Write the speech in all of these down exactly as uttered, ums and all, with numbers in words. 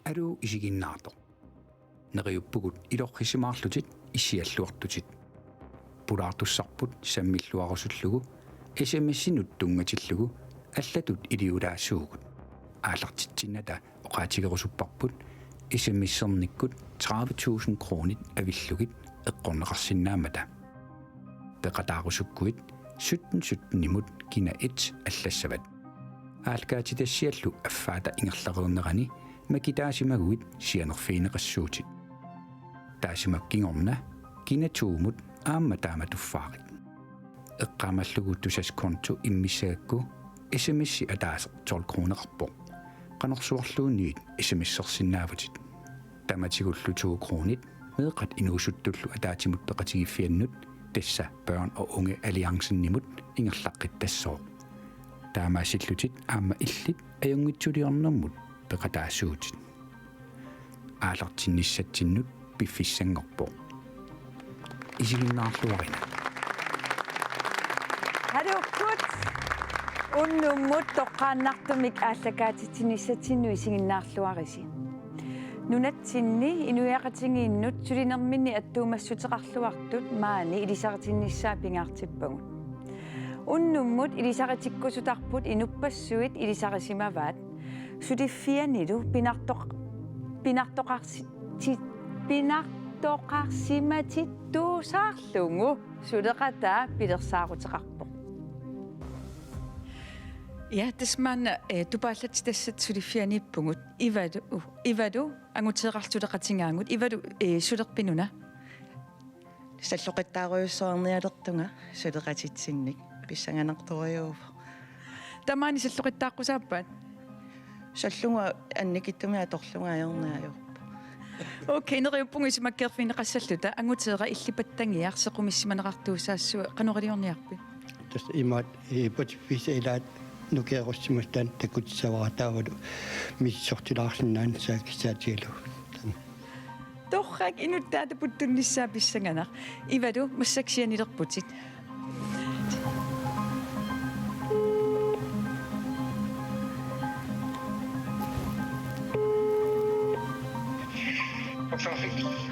Aluu isiginnaartoq. Neriuppugut ilorrisimaarlutit issialluartutit. Pulaartussarput sammilluarusullugu S M S-inut tunngatillugu allatut iliulaassuugut. Aallartitsinnata oqaatigerusupparput S M S-ernikkut tredive tusind kronit avillugit eqqorneqarsinnaammata. Peqataarusukkuit sytten sytten-imut kina et allassavat. Aallakaatitassiallu affaata ingerlareernerani makitaasimaguit sianerfigineqassuutit. Taassuma kingorna kina to-mut aamma taama tuffaarit. Eqqaamallugu Tusass konto immissagakku S M S-i ataaseq tolv kroneqarpoq. Qanorsuarluunniit S M S-ersinnaavutit. Tamatigullu to kronit meeqqat inuusuttullu ataatsimut peqatigiiffiannut, tassa Børn og Unge Alliancen-imut, ingerlaqqittassooq. Taamaasillutit aamma illit ajunngitsuliornermut peqataassuutit. Aallartinnissatsinnut piffissanngorpoq. Isiginnaarluarina. Haluukkut, unnummut toqqaannartumik aallakaatitsinissatsinnut isiginnaarluarisi. Nunatsinni inuiaqatigiinnut sulinerminni attuumassuteqarluartut maani ilisaritinnissaat pingaartippagut. Unnummut ilisaritikkusutarput inuppassuit ilisarisimavaat. Suliffianilu pinartoq-, pinartoqarsi-, ti-, pinartoqarsimatittuusaarlugu suleqataa pilersaaruteqarpoq. Ja, tassa maanna, eh, tupaallattitassat suliffianiippugut. Ivalu, Ivalu, anguteerarlutit suleqatigaavit. Ivalu, eh, sulerpit una? Salloqittaarujussuarnialertunga suleqatitsinnik pissanganartorujuuvoq. Tamaani salloqittaaqqusaappat? Soorlunga annikitsumik atorlunga ajorneq ajorpoq. Okay, neriuppugut isumakkeerfigineqassalluta. Anguteera, illit Pattangiaq, sequmissimaneqartuussaassuit, qanoq iliorniarpit? Tassa imaat, eh, patsiffissap ilaat nukierussimasut taanna takutissavara, taavalu misissortilaarsinnaanissaa kissaatigalugu. Torrak, inuttaata puttunnissaa pissanganaq. Ivalu, massakkut sianilerputit.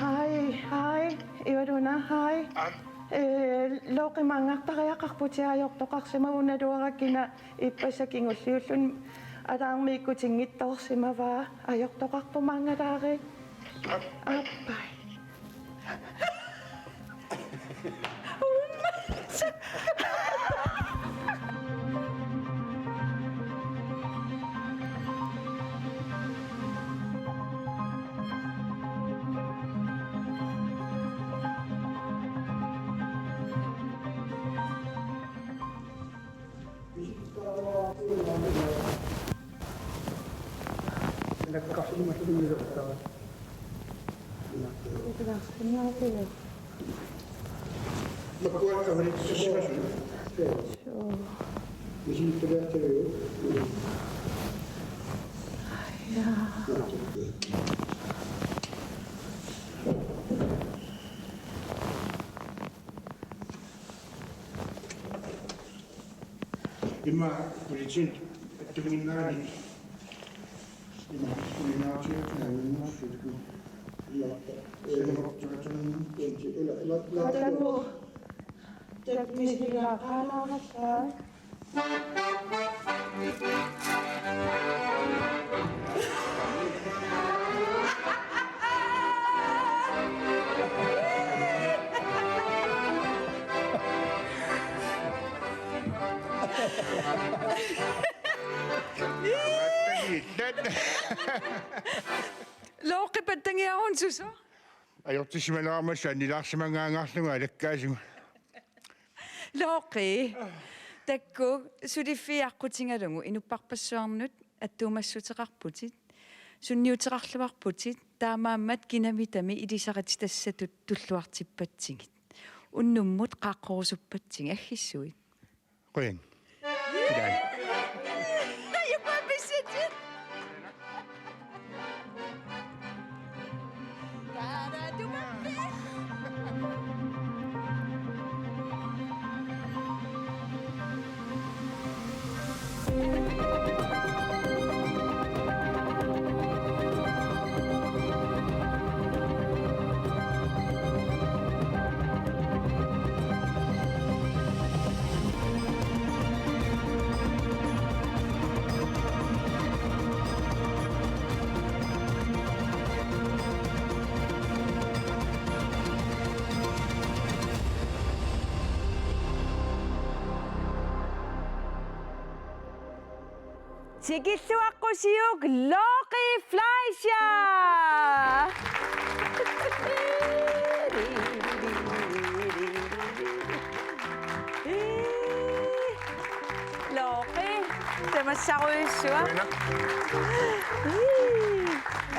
Hej, hej. Ivalu una, hej. Hej. Eh, Looqi, maanngartariaqarputit, ajortoqarsimavugut, naluara kina ippassaq kingulliulluni alarmi ikkutinngitsoorsimavaa. Ajortoqarpoq maanngartariaq. Aap. Aappai. Ima politiit attumiinnaani. Ima politiit attumiinnaani. Ima, eh, Takuuk. Takuuk. Looqi, Pattangiaq, susoq? Ajortissimalerama annilaarsimangaangaarlunga alakkaasugut. Looqi, takuuk, suliffiit aqqutigalugu inupparpassuarnut attuumassuteqarputit, sunniuteqarluarputit, taamaammat kinamitami ilisarititassatut tulluartippatsigit. Unnummut qaaqqorusuppatsigit, aggissuit. Qujan. Ilai. Tikilluaqqusiuk Looqi Fleischer! Looqi, tamassarujussua. Qujanaq.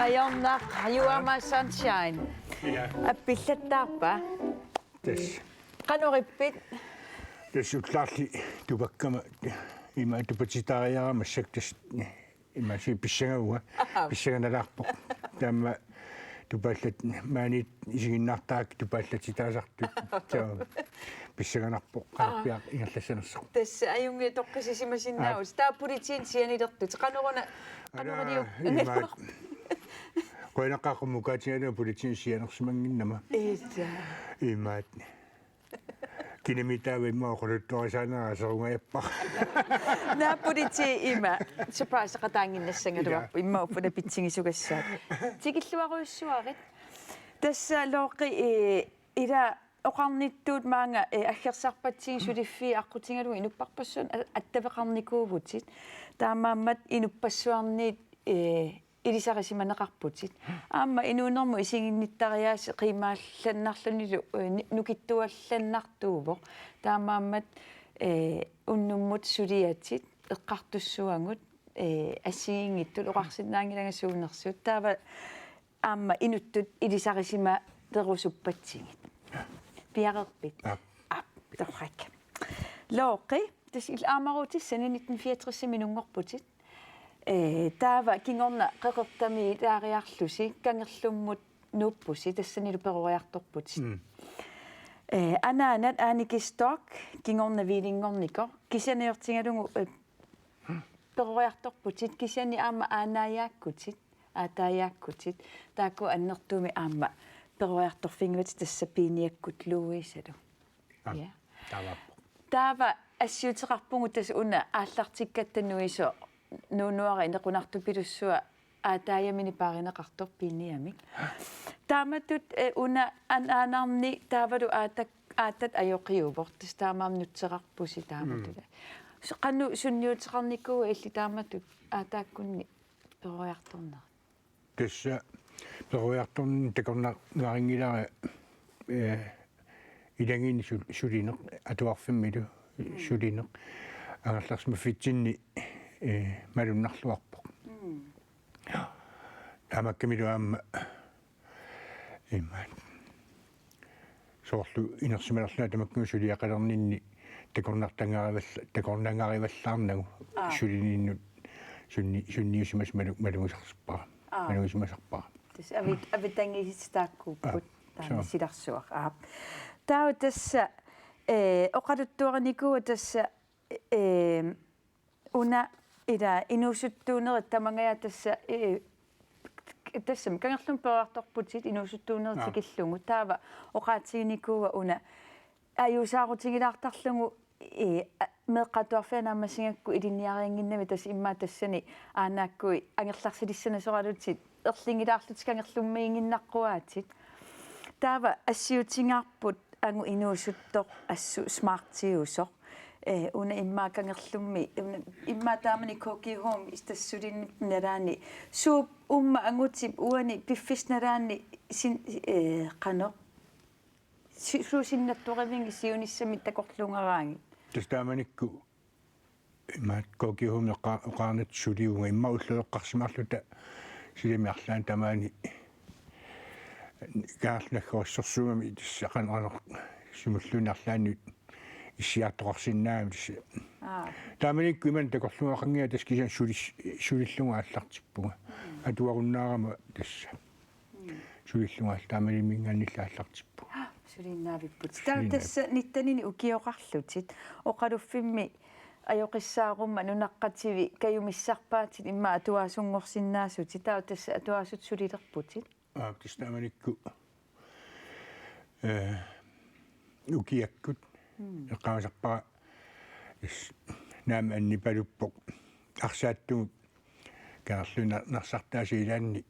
Ajornaq, you are my sunshine. Ja. Appillattaarpa? Tassa. Qanorippit? Tassa ullaarli tupakkama ima tupatitaariarama massakkut tassa ima si pissangavunga. Aha. Pissanganalaarpoq. Taama tupaallat maaniit isiginnaartarakkit tupaallatitaasartut. Soo. Pissanganarpoq. Aha. Qanarpiaq ingerlassanersoq. Tassa ajunngilaq toqqissisimasinnaavasi. Aap. Taava politiinit sianilertut. Qanoruna, qanoriu. Alaa, imaat. Qujanaqaaq qummukaatigalugu politiinit sianersimannginnama. Issa. Imaat. Kinami taava immaqa oqaluttuarisaanera aserugajappara. Naa politiit ima surpriseqataannginnassagaluarput. Ja. Immaqa uffa pitsigisugassaat. Tikilluarujussuarit. Tassa Looqi, eh, ila oqarnittut maanga, eh, aggersarpatsigit suliffii aqqutigalugu inuppassuarnit a-, attaveqarnikuuvutit. Taamaammat inuppassuarnit, eh, ilisarisimaneqarputit. Aamma inuunermut isiginnittariaaseq qiimmaallannarlunilu, eh, ni-, nukittuallannartuuvoq. Taamaammat, eh, unnummut suliatit eqqartussaagut, eh, assigiinngitsut oqarsinnaanngilanga suunersut. Taava aamma inuttut ilisarisimaterusuppatsigit. Piareerpit? Aap. Aap, torrak. Looqi, tassa illit aamaruutissani nitten fireogtresimi nunngorputit. Eh, taava kingorna qeqertamiilaariarlusi Kangerlummut nuuppusi, tassanilu peroriartorputit. Mm. Eh, anaanat Annika Storch kingorna hviilinngornikoq, kisianni ajortigalugu, eh, peroriartorputit, kisianni aamma aanaajaakkutit, aataajaakkutit, taakku annertuumik aamma peroriartorfigivatit tassa piiniakkut Louisalu. Aa, ja. Taamaappoq. Taava assiuteqarpugut tassa una aallartikkatta nuisoq nuunuara inequnartupilussuaq aataajaminik paarineqartoq piiniamik. Taamatut, eh, una an-, anaanarni taavalu aatat, aatat ajoqiuvoq. Tassa taamaammat nutseqarpusi taamatut. Mm. Su-, qanoq sunniuteqarnikuua illit taamatut aataakkunni peroriartornerit? Tassa peroriartorneq takornarinngilara, eh, ilagiinni sul-, sulineq, atuarfimmilu sulineq. Angerlarsimaffitsinni, eh, malunnarluarpoq. Mm. Tamakkumilu aamma, imaat. Soorlu inersimalerlunga tamakkununnga suliaqalerninni takornartangarivallaarnagu. Aa. Sulininnut sunni-, sunniusimasut malu-, malugusarpara. Aa. Malugisimasarpara. Tassa avit-, avitangiisit taakkuupput. Aa, taanna soo. Silarsuaq. Aa. Taava tassa, eh, oqaluttuarinikuua tassa, eh, una ila inuusuttuunerit tamangajaat tassa, eh, tassami Kangerlummut peroriartorputit inuusuttuunerit. Aa. Tikillugu. Taava oqaatiginikuua una ajuusaarutigilaartarlugu, eh, a-, meeqqat atuarfianni naammassigakku ilinniariannginnami tassa immaqa tassani aanaakkuit angerlarsilissanasoralutit erligilaarlutit Kangerlummiiginnaqquaatit. Taava assiutigaarput angut inuusuttoq assut smartiusoq. Eh, una immaqa Kangerlummi, una immaqa taamani K G H-mi tassa sulinerup nalaani. Suup uuma angutip uani piffissap nalaani sin-, eh, qanoq. Si-, suut sinnattoravianngit siunissami takorluugaraanni? Tassa taamanikkut imaat K G H-mi oqa-, oqarnata suliuvunga immaqa ulloqeqqarsimaarluta silami arlaanni tamaani Kangerlunut agguassorsuugami tassa qanoq sumulluunniit arlaannut issiartoqarsinnaagami tassa. Aa. Taamanikkut imannak takorluugaqannginnama tassa kisianni sulis-, sulillunga aallartippunga. Mm. Atuarunnaarama tassa. Mm. Sulillunga taamaniimminngaanniilli aallartippunga. Suliinnaavipput. Taava suliinnaavippunga. Tassa nittenini ukioqarlutit. Oqaluffimmi ajoqissaaruma nunaqqativi kajumissarpaatit immaqa atuaasunngorsinnaasutit. Taava tassa atuaasutut sulilerputit. Aap, tassa taamanikkut, eh, ukiakkut. Mm. Eqqaamasarpara is-, naamik Anni Paluppoq arsaattugut Kangerluup na-, narsartaasa ilaanni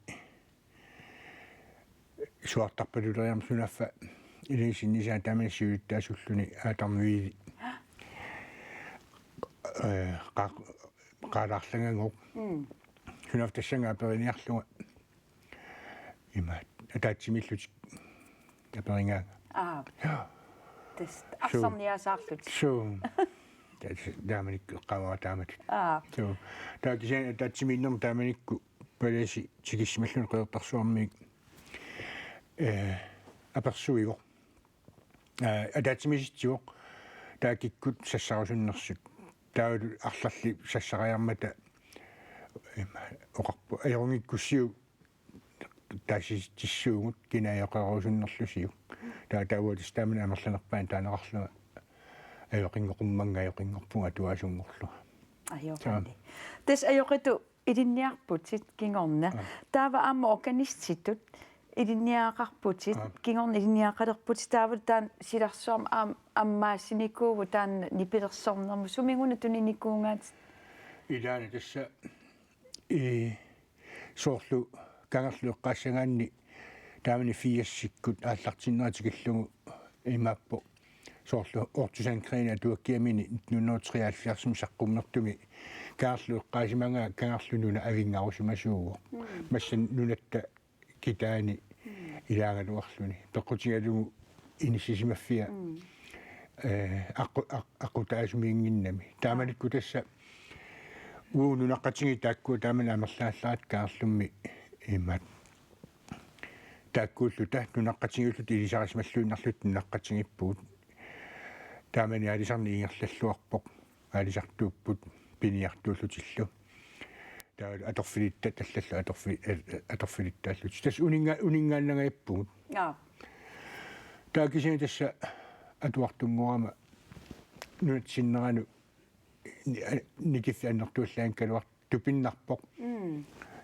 suaartarpaluleriarmat sunaaffa ilagisinnisaa taamani siulittaasuulluni aatarnuili. Eh, qaaq-, eqqaalaarlangagooq. Mm. Sunaaffa tassannga aperiniarlunga ima ataatsimiillutik aperigaanga. Aa. Ja. Tassa arsarniasaarlutik. Suu. Taamanikkut eqqaavara taamatut. Aa. Suu. Taava kisianni ataatsimiinnermi taamanikkut palasi tikissimalluni Qeqertarsuarmiit, eh, apersuivoq. Eh, ataatsimiisitsivoq taava kikkut sassarusunnersut. Taava arlallit sassariarmata, eh, oqarpoq: Ajorunngikkussiuk taasisitsissuugut kina ajoqerusunnerlusiuk. Taava taava tassa taamani amerlanerpaani taaneqarlunga ajoqinngoqummanga ajoqinngorpunga atuaasunngorlunga. Ajoqanni. Tassa ajoqitut ilinniarputit kingorna. Aa. Taava aamma organistitut ilinniagaqarputit, aa, kingorna ilinniagaqalerputit taava taanna silarsuarmi aam-, ammaasinikuuvutit taanna nipilersornermut, suminnguuna tuninikuugaatit? Ilaana tassa, ee, soorlu Kangerluk eqqaassagaanni taamani firsikkut aallartinnera tikillugu imaappoq. Soorlu Otto Sandgreen atuakkiamini nitten hundrede og treoghalvfjerdsimi saqqummertumi Kangerluk eqqaasimagaa Kangerluk Nuna avinngarusimasuuvoq. Mm. Massakkut nunatta kitaani, mm, ilaagaluarluni. Peqqutigalugu inissisimaffia, mm, eh, aqqu-, aq-, aqqutaasumiinnginnami. Taamanikkut tassa uagut nunaqqatigiit taakkua taamani amerlaallaat Kangerlummi imaat. Taakkuulluta nunaqqatigiilluta ilisarisimalluinnarluta nunaqqatigiippugut. Taamani aalisarneq ingerlalluarpoq. Aalisartuupput piniartuullutillu. Taava atorfilittat allallu atorfi-, eh, atorfilittaallutik. Tassa uninnga-, uninngaannangajappugut. Jaa. Taava kisianni tassa atuartunngorama nunatta sinnerani ni-, nikiffik annertuallaanngikkaluartoq tupinnarpoq. Mm.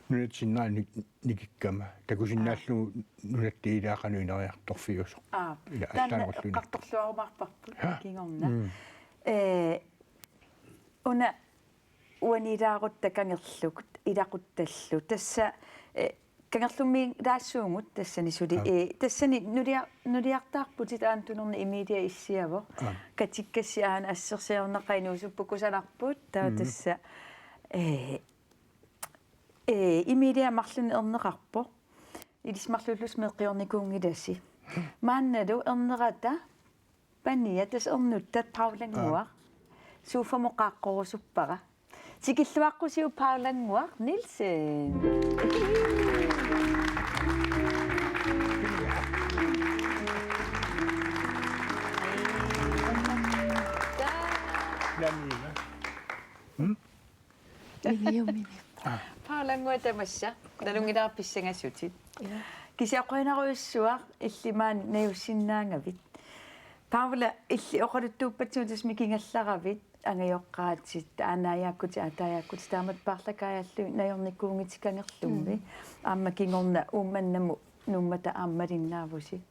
Nunatta sinnerani ni-, nikikkama. Takusinnaallugu nunatta ilaa qanoq ineriartorfiusoq. Aa. Ila taanna allaanerulluunniit. Eqqartorluarumaarparput. Haa? Kingorna. Mm. Ee, una uani ilaarutta Kangerluk, ilaquttallu. Tassa, ee, Kangerlummiilaassuugut tassani suli. Aa. Ee, tassani nulia-, nuliartaarputit aana tunerni Emilia issiavoq. Aa. Katikkassi aana assersuunneqarneq inuusupput kusanarput. Taava, mm, tassa, ee, ee, Emilia marlunnik erneqarpoq. Ilissi marluullusi meeqqiornikuunngilasi. Maannalu ernerata pania tassa ernuttat Paulannguaq. Aa. Sofamut qaaqqorusuppara. Tikilluaqqusiuk Paulannguaq Nielsen. Nammineq. Hmm? Million minute. Paulannguaq tamassa, nalunngilara pissangasutit. Ja. Kisianni qujanarujussuaq illit maani najussinnaagavit. Paula, illit oqaluttuuppatsigut tassa mikigallaravit, angajoqqaatit, aanaajaakkut, aataajaakkut, taamatut paarlakaajallugit najornikuuvutit Kangerlummi. Mm. Aamma kingorna Uummannamut Nuummata aamma malinnaavusi.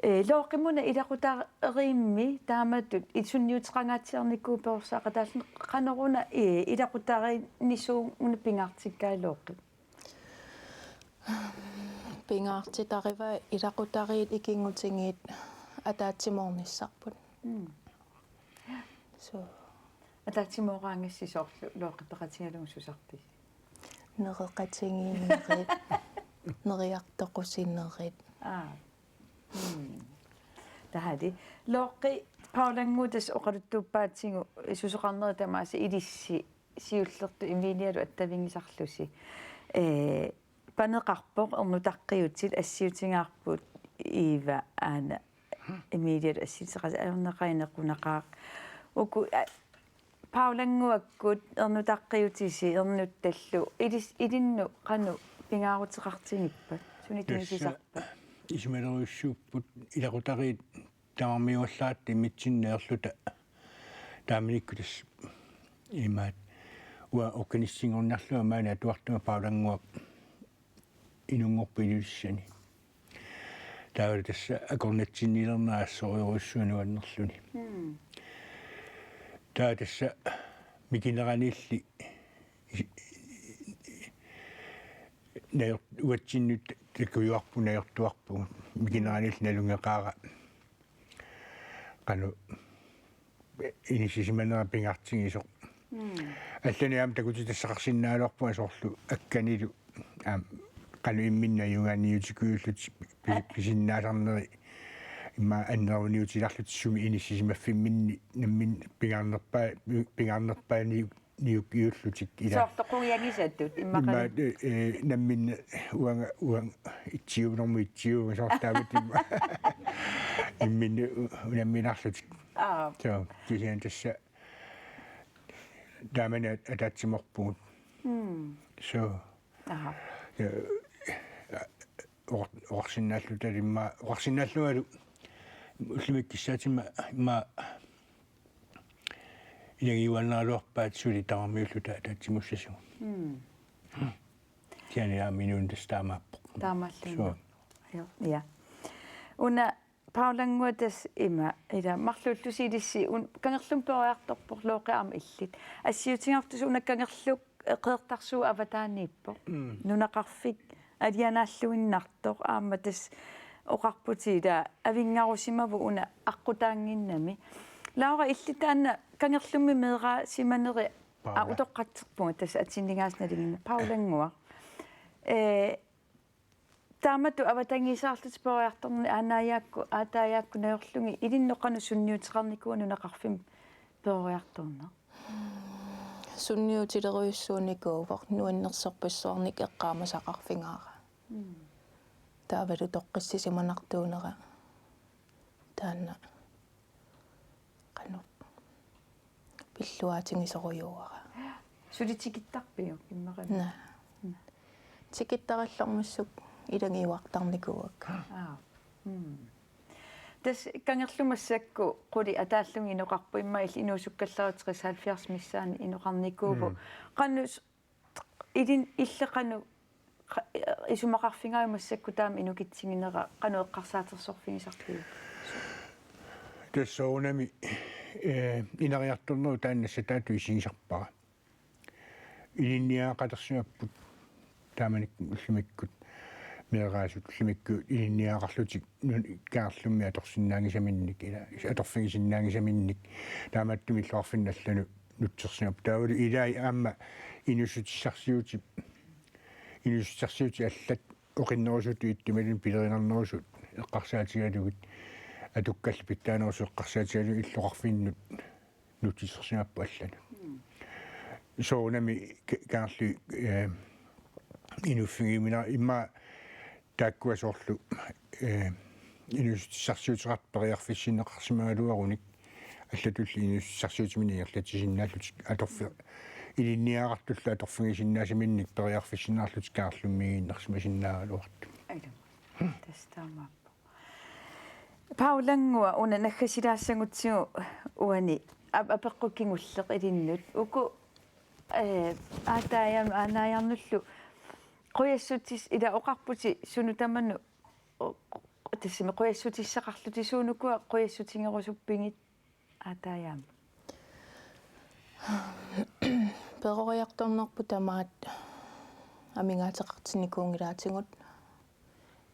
Ee, Looqimuna ilaqutariimmi taamatut isunniuteqangaatsiarnikuuvoq perorsaaqataalluni, qanoruna, ee, ilaqutariinnisuuguna pingaartikkaa Looqi? Pingaartitarivaa ilaqutariit ikinngutigiit ataatsimoornissarput. Mm. Suu. Ataatsimooraangassi soorlu Looqi peqatigalugu susarpisi? Nereqatigiinnerit, neriartoqusinerit. Aa. Mm. Taali. Looqi, Paulannguaq tassa oqaluttuuppaatigut susoqarnerit tamaasa ilissi siullertut Emilialu attavigisarlusi. Ee, paneqarpoq ernutaqqiutit assiutigaarput Eva aana Emilialu assiliseqasi ajornaqaaq nequnaqaaq. Uku, a, Paulannguakkut ernutaqqiutisi ernuttallu ilis-, ilinnut qanoq pingaaruteqartigippat? Suni tassa tunigisarpat? Isumalerujussuupput ilaqutariit tamarmiugallaaratta immitsinnut ajorluta. Taamanikkut tassa imaat uanga organistinngorniarlunga maani atuartunga Paulannguaq inunngorpoq Ilulissani. Taava tassa akornatsinniilernera assorujussuaq nuannerluni. Mm. Taava tassa mikineraniilli i-, i-, najor-, uatsinnut takujuarpugut najortuarpugut. Mikineraniilli nalunngeqaara qanoq inissisimanera pingaartigisoq. Allanik aamma takutitassaqarsinnaagaluarpunga soorlu akkanilu aamma qanoq imminnut ajugaanniutikujullutik pi-, pisinnaasarneri immaqa anneruniutilaarlutik sumi inissisimaffimminni nammineq pingaarnerpaa-, pingaarnerpaani niuk-, niukiullutik ila. Soorlu quiangisatut immaqa. Immaqa, eh, nammineq uanga, uanga ittiunermu ittiuunga soorlu taamatut immaqa. Imminnut u-, unamminarlutik. Aa. So, kisianni tassa taamani at-, ataatsimoorpugut. Mm. So. Aha. Ja, oqar-, oqarsinnaallutalu immaqa, oqarsinnaallungalu ullumikkut kissaatigimmat immaqa ilagiuaannaraluarpaat suli tamarmiulluta ataatsimuussasugut. Mm. Kisianni aamma inuuneq tassa taamaappoq. Taamaalluunniit. Suu. Joo, ja. Una Paulannguaq tassa ima, ila marluullusi ilissi un-, kangerlummi peroriartorpoq Looqi aamma illit. Assiutigaartusi una kangerluk, eh, Qeqertarsuup avataaniippoq. Mm. Nunaqarfik alianaalluinnartoq aamma tassa oqarputit ila avinngarusimavoq una aqqutaannginnami. Laura, illit taanna kangerlummi meeraasimaneri, aa, Paula. Utoqqatserpunga tassa atinnigaasa nalinginna. Paulannguaq. Eh, taamatut avatangiisaarlutit peroriartorneq aanaajaakkut, aataajaakkut najorlugit ilinnut qanoq sunniuteqarnikuua nunaqarfimmi peroriartorneq? Sunniutilerujussuunikuuvoq nuannersorpassuarnik eqqaamasaqarfigaara. Mm. Taavalu toqqissisimanartuunera taanna qanoq pilluaatigisorujuuara. Suli tikittarpiuk immaqa? Naa. Naa. Tikittarallarmassuk ilagiuartarnikuuakka. Aa. Mm. Tassa kangerluk massakkut qulit ataallugit inoqarput, immaqa illit inuusukkallarivit tres halvfjerds missaani inoqarnikuuvoq. Mm. Qanoq s-, ilin-, illit qanoq qa-, isumaqarfigaajuk massakkut taama inukitsiginera, qanoq eqqarsaatersorfigisarpiuk? Tassa soorunami, eh, ineriartornerup taanna nassataatut isigisarpara. Ilinniagaqalersimapput taamanikkut ullumikkut meeraasut ullumikkut ilinniagaqarlutik nun-, kangerlummi atorsinnaanngisaminnik ila atorfigisinnaanngisaminnik taamaattumik illoqarfinni allanut nutsersimapput. Taavalu ilai aamma inuussutissarsiutip, inuussutissarsiutit allat oqinnerusutut ittut imaluunniit pilerinarnerusut eqqarsaatigalugit atukkallit pitsaanerusut eqqarsaatigalugit illoqarfinnut nutsersimapput allanut. Mm. Soorunami ka-, kangerluk, eh, inuuffigiuminera immaqa taakkua soorlu, eh, inuussutissarsiuteqartut periarfissinneqarsimagaluarunik allatulli inuussutissarsiutiminik ingerlatsisinnaallutik atorfi-, ilinniagaqartullu atorfigisinnaasaminnit periarfissinneqarlutik kangerlummiiginnarsimasinnaagaluartut. Ailum. Tassa taamaappoq. Paulannguaq una naggasilaassagutsigu uani ap-, apeqqut kingulleq ilinnut. Uku, eh, aataajamut aanaajarnullu qujassutis-, ila oqarputit sunut tamanut, o-, tassami qujassutissaqarlutit, suunukua qujassutigerusuppigit aataajamut? Peroriartornerput tamaat amigaateqartinnikuunngilaatigut,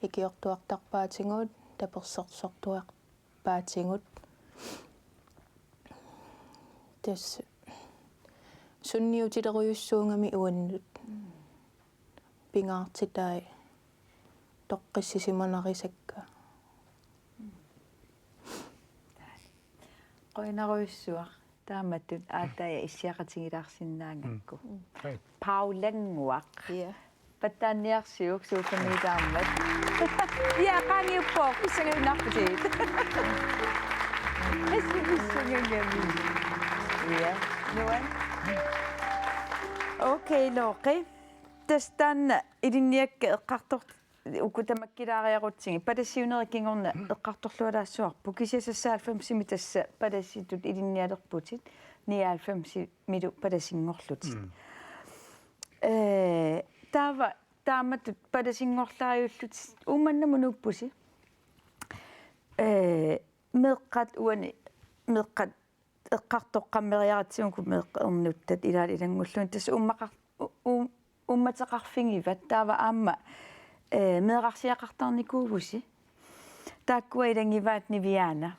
ikiortuartarpaatigut, tapersersortuarpaatigut. Tassa sunniutilerujussuugami uannut. Pingaartitai toqqissisimanarissakka. Qujanarujussuaq taamatut aataja issiaqatigilaarsinnaagakku. Mm. Hej. Paulannguaq. Ja. Pattaanniarsiuk suufami taammat. Ja, qaangiuppoq, pissangavinnarputit. Pissi-, pissanganngami. Ja, nuan. Okay, Looqi. Tassa taanna ilinniakkat eqqartor-, uku tamakkilaariarutsigit, palasiunerit kingorna eqqartorlualaassuarput, kisianni seksoghalvfemsimi tassa palasitut ilinnialerputit, nioghalvfemsimilu palasinngorlutit. Mm. Eh, taava taamatut palasinngorlaajullutit Uummannamut nuuppusi. Eh, meeqqat uani, meeqqat eqqartoqqammeriaratsigu meeqqat ernuttat ilaalu ilanngullugit tassa uummaqar-, u-, u-, uummateqarfigivat taava aamma, eh, meerarsiaqartarnikuuvusi. Taakkua ilagivaat Niviana.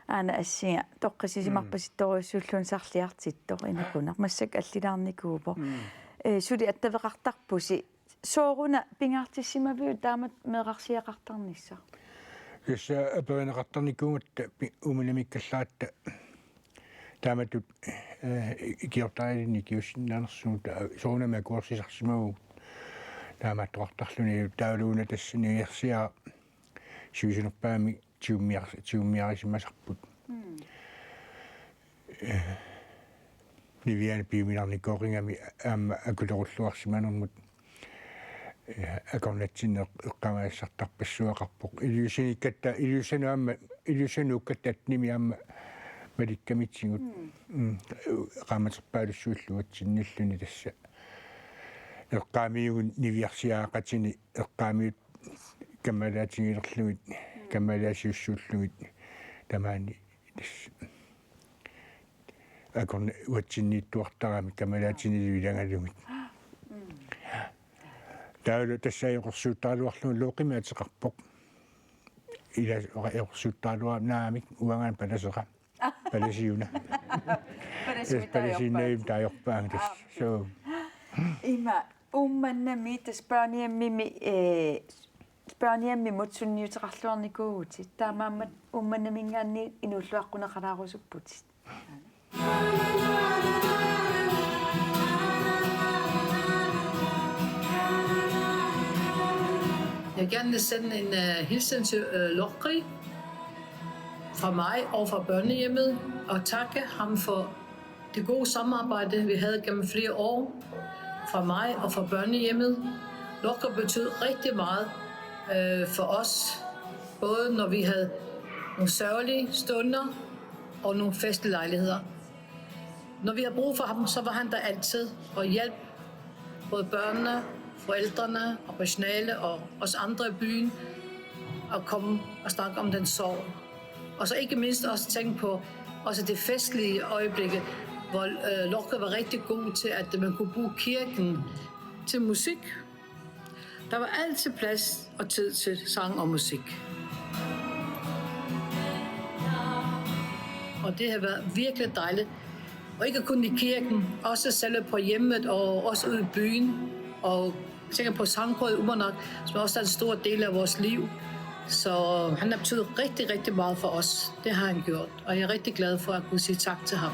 Aana assinga toqqissisimarpasittorujussuulluunniit sarliartittoq inequnaq. Massakkut allilaarnikuuvoq. Mm. Ee, suli attaveqartarpusi. Sooruna pingaartissimaviuk taamatut meerarsiaqartarnissaq? Tassa aperineqartarnikuugatta pi-, Uummannamiikkallaratta taamatut, eh, ikiortarilinnik ikiuussinnaanersugut, ta-, soorunami akuersisarsimavugut taamaattoqartarluni, taavalu una tassa niviarsiaraq siusinnerpaamik tigummiar-, tigummiarisimasarput. Mm. Eh, Niviana piuminarnikooqigami aamma akulerulluarsimanermut, eh, akornatsinni eq-, eqqaamasassartarpassuaqarpoq. Iliuusinikkatta, iliuusanut aamma, iliuusanuukkatta attenimi aamma malikkamitsigut. Mm. Mm. Qaammaterpaalussuillu uatsinnilluni tassa. Eqqaamiugut niviarsiaraqatini, eqqaamiut kammalaatigilerlugit, kammalaasiussuullugit tamaani tassa. Akorn-, uatsinniittuartaramik kammalaatinilu ilagalugit. Mm. Taavalu tassa ajoqersuuttaraluarlugu Looqimik ateqarpoq. Ila ajoqersuuttaraluarama naamik uangaana palaseqaaq. Palasiuna. Palasiuna. Palasiinnavimmi taagorpaanga tassa. Aa, okay. Suu. Ima Uummannami tassa børnehjemimi, eh, børnehjemimut sunniuteqarluarnikuuvutit. Taamaammat Uummannaminngaanniit inuulluaqquneqalaarusupputit. Jeg vil gerne sende en, øh, hilsen til, øh, Lokri fra mig og fra børnehjemmet og takke ham for det gode samarbejde, vi havde gennem flere år, fra mig og fra børnehjemmet. Lokri betød rigtig meget, øh, for os, både når vi havde nogle sørgelige stunder og nogle festlejligheder. Når vi har brug for ham, så var han der altid og hjalp både børnene, forældrene og personale og os andre i byen at komme og snakke om den sorg. Og så ikke mindst også tænke på også det festlige øjeblikke, hvor, øh, Lokri var rigtig god til, at man kunne bruge kirken til musik. Der var altid plads og tid til sang og musik. Og det har været virkelig dejligt. Og ikke kun i kirken, også selv på hjemmet og også ude i byen. Og jeg tænker på sangkoret i Uummannaq, som også er en stor del af vores liv. Så han har betydet rigtig, rigtig meget for os. Det har han gjort. Og jeg er rigtig glad for at kunne sige tak til ham.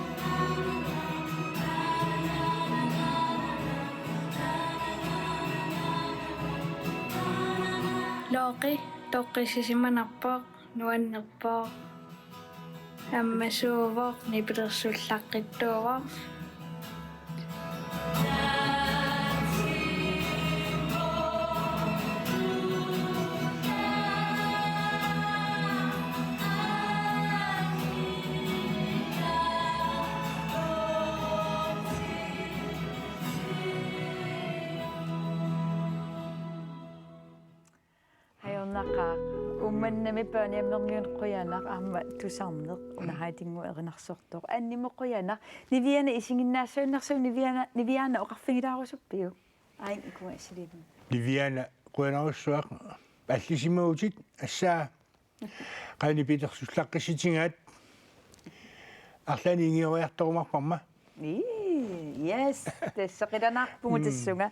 Looqi toqqissisimanarpoq, nuannerpoq. Ammasuuvoq, nipilersullaqqittuuvoq. Ajornaqaaq. Uummannami børnehjemiminngaanniit qujanaq aamma tusarneq una Haydngu erinarsortoq. Annimut qujanaq. Niviana isiginnaassagunarsiuk Niviana, Niviana oqarfigilaarusuppiuk? Ain ikuasililu. Niviana qujanarsuaq allisimagutit assaa qani pilersullaqqissitsigaat arlaannik ingioriartorumaarparma. Ii, yes, tassa qilanaarpugut tassunga.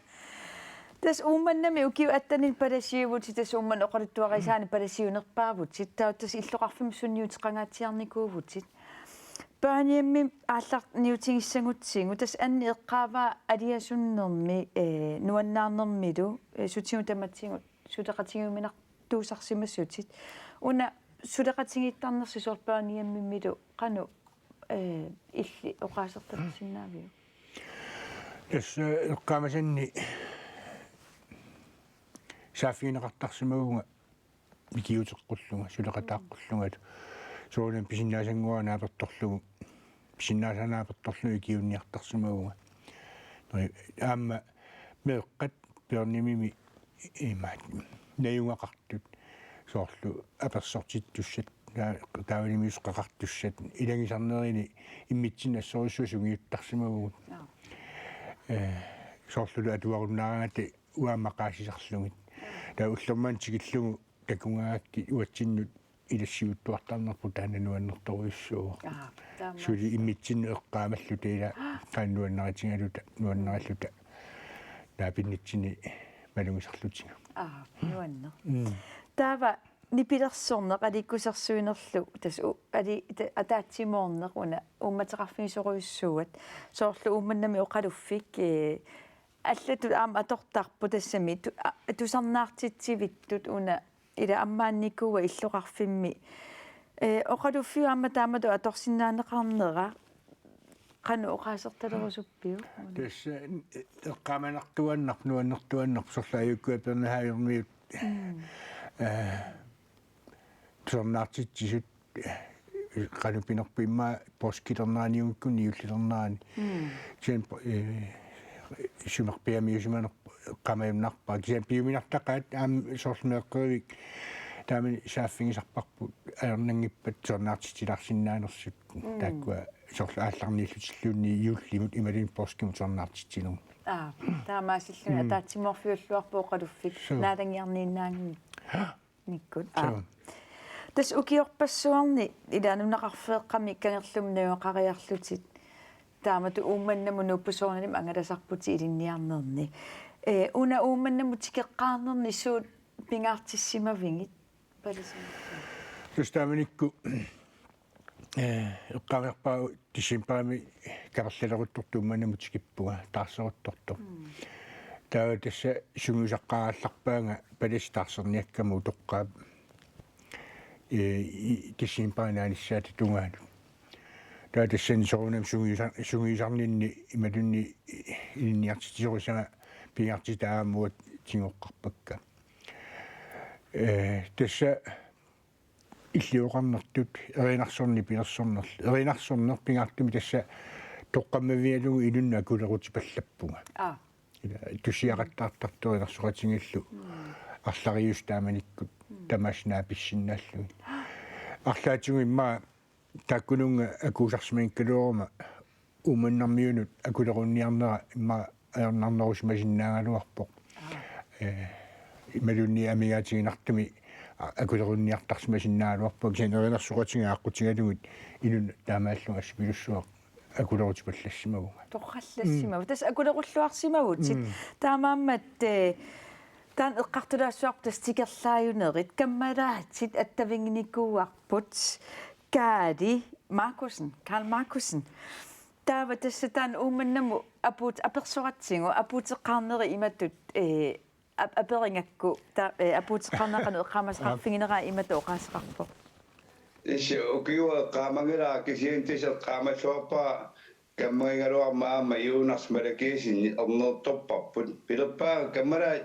Tassa Uummannami ukiut atteninik palasiuvutit, tassa Uummannap oqaluttuarisaanik palasiunerpaavutit. Taava tassa illoqarfimmut sunniuteqangaatsiarnikuuvutit. Børnehjemmi aallarniutigissagutsigu, tassa Anni eqqaavaa aliasunnermi, eh, nuannaarnermilu, eh, sutigut tamatigut suleqatigiuminartuusarsimasutit. Una suleqatigiittarnersi soorlu børnehjemmimilu qanoq, eh, illit oqaasertalersinnaaviuk? Tassa eqqaamasanni saaffigineqartarsimavunga ikiuuteqqullunga, suleqataaqqullunga. Soorunami pisinnaasannguara naapertorlugu, pisinnaasaq naapertorlugu ikiuunniartarsimavunga. Aamma meeqqat børnehjemimi imaat najugaqartut soorlu apersortittussat, taa-, taavalu imisut qaqartussat, ilagisarnerini immitsinnut assorujussuaq sungiuttarsimavugut. Joo. Eh, soorlulu atuarunnaaragatta uanga maqaasisarlugit. Taava ullormanna tikillugu takugaangakkit uatsinnut ilassiuttuartarnerput taanna nuannertorujussuuvoq. Aa, taamaas. Suli immitsinnut eqqaamalluta ila qanoq nuannaritigaluta, nuannaralluta naapinnitsinni malugisarlutigu. Aa, nuanneq. Mm. Taava nipilersorneq aliikkusersuinerlu tassa u-, ali-, ta-, ataatsimoorneq una uummateqarfigisorujussuuat soorlu Uummannami oqaluffik, ee, allatut aamma atortarput tassami tu-, a-, tusarnaartitsivittut una ila ammaannikuua illoqarfimmi. Ee, oqaluffiup aamma taamatut atorsinnaaneqarnera qanoq oqaasertalerusuppiuk? Tassa, eh, eqqaamanartuaannarpoq, nuannertuaannarpoq, soorlu ajukkua Peernahaavimiut. Mm. Eh, tusarnaartitsisut, eh, qanoq pinerpoq immaqa poorskilernerani juullilernerani. Mm. Kisianni, eh, isumaqarpiamiusimanerput eqqaamajunnarpara. Kisianni piuminartaqaat aamma soorlu meeqqerivik taamani saaffigisarparput ajornanngippat tusarnaartitsilaarsinnaanersut. Mm. Taakkua soorlu aallarniillutilluunniit juullimut imaluunniit poorskimut tusarnaartitsinermut. Aa, taamaasilluni. Mm. Ataatsimoorfiulluarpoq oqaluffik. Suu. Naalanngiarniinnaanngik. Nikkut. Aa. Suu. Tassa ukiorpassuarni ila nunaqarfeeqqami kangerlummi najugaqariarlutit taamatut Uummannamut nuuppusoorunalimi angalasarputit ilinniarnerni. Ee, una Uummannamut tikeqqaarnerni suut pingaartissimavigit? Palasimaffiit. Tassa taamanikkut, eh, eqqaamasarpara decembarimi kaperlaleruttortoq Uummannamut tikippunga, taarseruttortoq. Mm. Taava tassa sungiusaqqaarallarpaanga palasip taarserniakkama utoqqaap, eh, i-, decembarip naanissaata tungaanut. Taava tassani soorunami sungiusa-, sungiusarninni imaluunniit ilinniartitsisorisara pingaartitaammut tigoqqaarpakka. Eh, tassa illit oqarnertut erinarsorneq pilersornerlu. Erinarsorneq pingaartumik tassa toqqammavigalugu inunnut akulerutipallappunga. Aa. Ila tussiaqattaartartoq erinarsoqatigiillu. Mm. Arlariusut taamanikkut. Mm. Tamaasa naapissinnaallugit. Arlaatigut immaqa taakkununnga akuusarsimagikkaluaruma Uummannarmiunut akulerunniarnera immaqa ajornarnerusimasinnaagaluarpoq. Aa. Eh, imaluunniit amigaatiginartumik a-, akulerunniartarsimasinnaagaluarpoq, kisianni erinarsoqatigiit aqqutigalugit inunnut taamaallugu assipilussuaq akulerutipallassimavunga. Torrallassimavunga. Mm. Tassa akulerulluarsimavutit. Mm. Taamaammat, eh, taanna eqqartulaassuarput tassa tikerlaajunerit, kammalaatit attaviginikuuarput. Kaali Markussen, Karl Markussen. Taava tassa taanna Uummannamut apuut-, apersoratsigu, apuuteqqaarneri imatut, eh, ap-, aperigakku, ta-, eh, apuuteqqaarneq qanoq eqqaamasaqarfigineraat imatut oqaaseqarpoq. Tassa ukiup eqqaamanngilara, kisianni tassa eqqaamassavarpara kammagigaluarmat aamma Jonas Malakiassen ernertorparput. Pilerpaanga kammalaat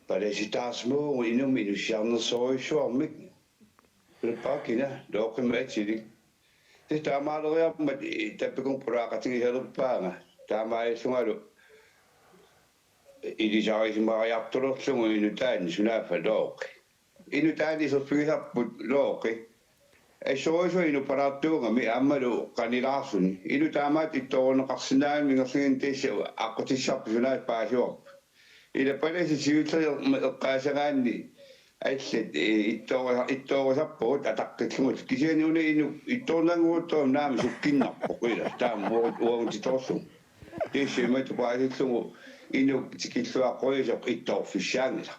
palasitaarsimavugut inummik inussiarnersorujussuarmik. Pilerpaanga kina, Looqimik atilik. Tassa taamaaleriarmat, eh, tappikuma pulaaqatigisalerpaanga. Taamaalillungalu ilisarisimariartulerlugu inuk taanna sunaaffa Looqi. Inuk taanna iserfigisarput Looqi. Assorujussuaq inuppalaartuugami aammalu Qani Larsson. Inuk taamaattut ittoorunneqarsinnaagami ingerlaannaq tassa aqqutissarput sunaaffa paasivarput. Ila palasip siulleq eqqaasagaanni allat, eh, ittoorisa-, ittoorisarpagut ataqqillugit. Kisianni una inuk ittoornannguuttoq naamik sukkinnarpoq ila. Taama uagut, uagut titoorlugu. Tassa imatut paasillugu inuk tikilluaqquisoq ittoorfissaanngilaq.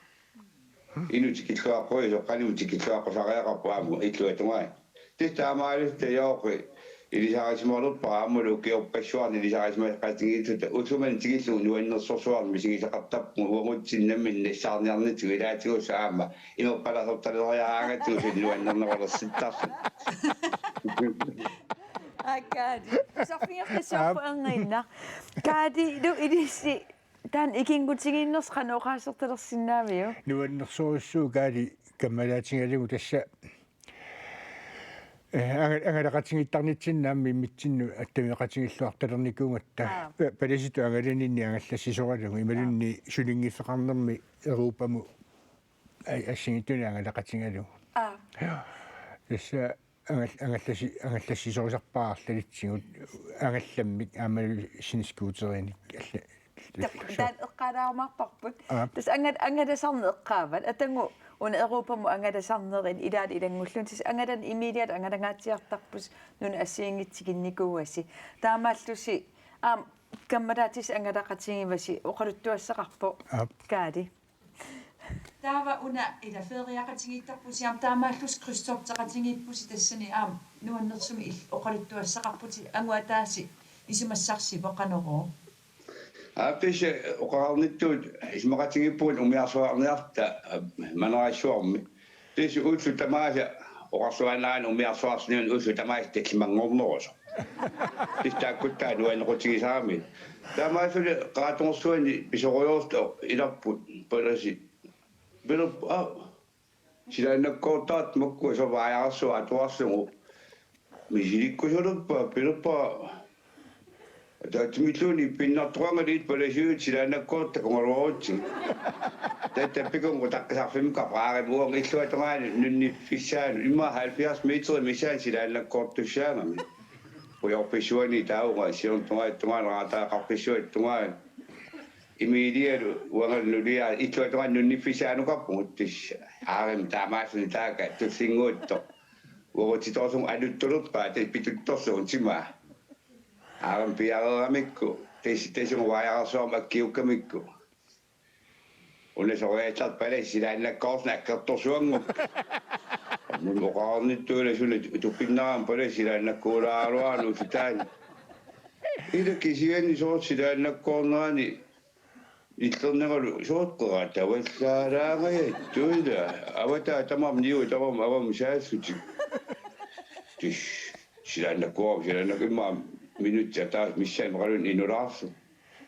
Inuk tikilluaqquisoq qanimut tikilluaqqusariaqarpoq aamma illuatungaani. Tassa taamaalilluta Looqi ilisarisimalerpara aammalu ukiorpassuarni ilisarisimasaqatigiilluta ullumimut tikillugu nuannersorsuarnik misigisaqartarpugut uagutsinnut nammineq nassaarniarnitsinni ilaatigussaammat imerpalasortaleriaraangatsigu nuannernerulersittarlugu. Aa, Kaali. Sorfigeqqissuarput Aap. Erngiinnaq. Kaali, ilissi taanna ikinngutigiinnersi qanoq oqaasertalersinnaaviuk? Nuannersorujussuuvoq Kaali kammalaatigalugu tassa, eh, anga-, angalaqatigiittarnitsinni aamma immitsinnut attaveqatigiilluartalernikuugatta. Aap. Pa-, palasitut angalaninni angallassisoralugu imaluunniit sulinngiffeqarnermi Europamut a-, assigiinngitsunik angalaqatigalugu. Aap. Tassa angal-, angallassi-, angallassisorisarpara arlalitsigut angallammik aammalu snescooterinik alla-, Taava eqqaalaarumaarparput. Aap. Tassa angal-, angalasarneq eqqaavat. Atagu una Europamut angalasarnerit ilaat ilanngullugit. Tassa angalan Emiliat angalangaatsiartarpusi nunat assigiinngitsut tikinnikuuasi. Taamaallusi aamma kammalaatitit angalaqatigivasi oqaluttuassaqarpoq. Aap. Kaali. Taava una ila feriaqatigiittarpusi aamma taamaallusi krydstogteqatigiippusi tassani aamma nuannersumik il-, oqaluttuassaqarputit angut ataaseq isumassarsivoq qanorooq. Aap, tassa oqarnittut isumaqatigiippugut umiarsuarniarta, eh, Manerassuarmi. Tassa ullut tamaasa oqarsuaannarani umiarsuarsinermi ullut tamaasa tallimanngornerusoq. Tassa taakkua nuannequtigisarami. Taamaasilluni qaatungersuani pisorujoortoq ilarput palasi. Pilerpoq, aa, silaannakkoortartut makku soorlu vaajarsuaq atuarlugu. Misilikkusulerpaa, pilerpaa. Ataatsimilluunniit pinnartoqanngilaq palasiut silaannakkoortut takugaluarutsigit. Taava tappikun utaqqisarfimmut kapaarimi uanga illuatungaani nunniffissaanut. Immaqa halvfjerds meter missaani silaannakkoortussaagami. Qujorpissuani taava uanga siornatungaani tungaanut raataaqarpissuata tungaanut. Emilialu uangalu nuliaa illuatungaani nunniffissaanukarpugut tassa. Aarim taamaasilluni taaka tullinnguuttoq. Uagutsitoorsugut aluttulerpaat tassa pituttorsugut timaa. Aarim piareeramikku tassa tassunga vaajarsuarmut akkiukkamikku. Una soriatsarput palasi silaannakkoorneq akkertorsuanngorpoq. Mun oqarnittut ila suna tupinnarami palasi silaannakkuulaaraluarani ullutaani. Ila kisianni soorlu silaannakkoornerani illerneralu soorlu qeratavallaalaangajattoq ila. Avataa tamarmi niu tamarmi avammut saassutik. Tassa silaannakkoorama silaannak immaqa minutsit ataaseq missaani imaluunniit inulaarsuuvoq.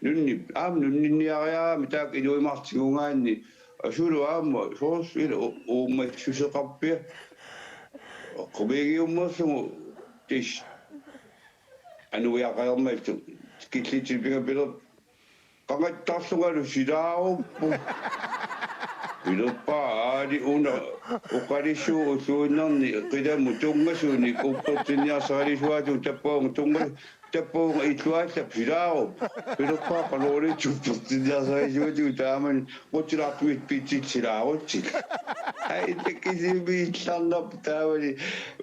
Nunni-, aamma nunninniariarami taakku inuimartigugaanni asulu aamma soorlu ila u-, uummassuseqarpia. Qumigiummerlugu tassa anuiaqajarmallu killitsit pingapiler qangattarlungalu silaaruppoq. Pilerpaa aali una oqalissuup ulluinnarni qilamut tunngasunik uppertinniarsarilisuaatigut tappaunga tunnga-, tappaunga illuaallap silaaruppoq. Pilerpaa qanoriliit uppertinniarsarisuatigut taamani qutilaartumik pitsit silaarutsillu. Ai, takisimi illarnarpoq taavali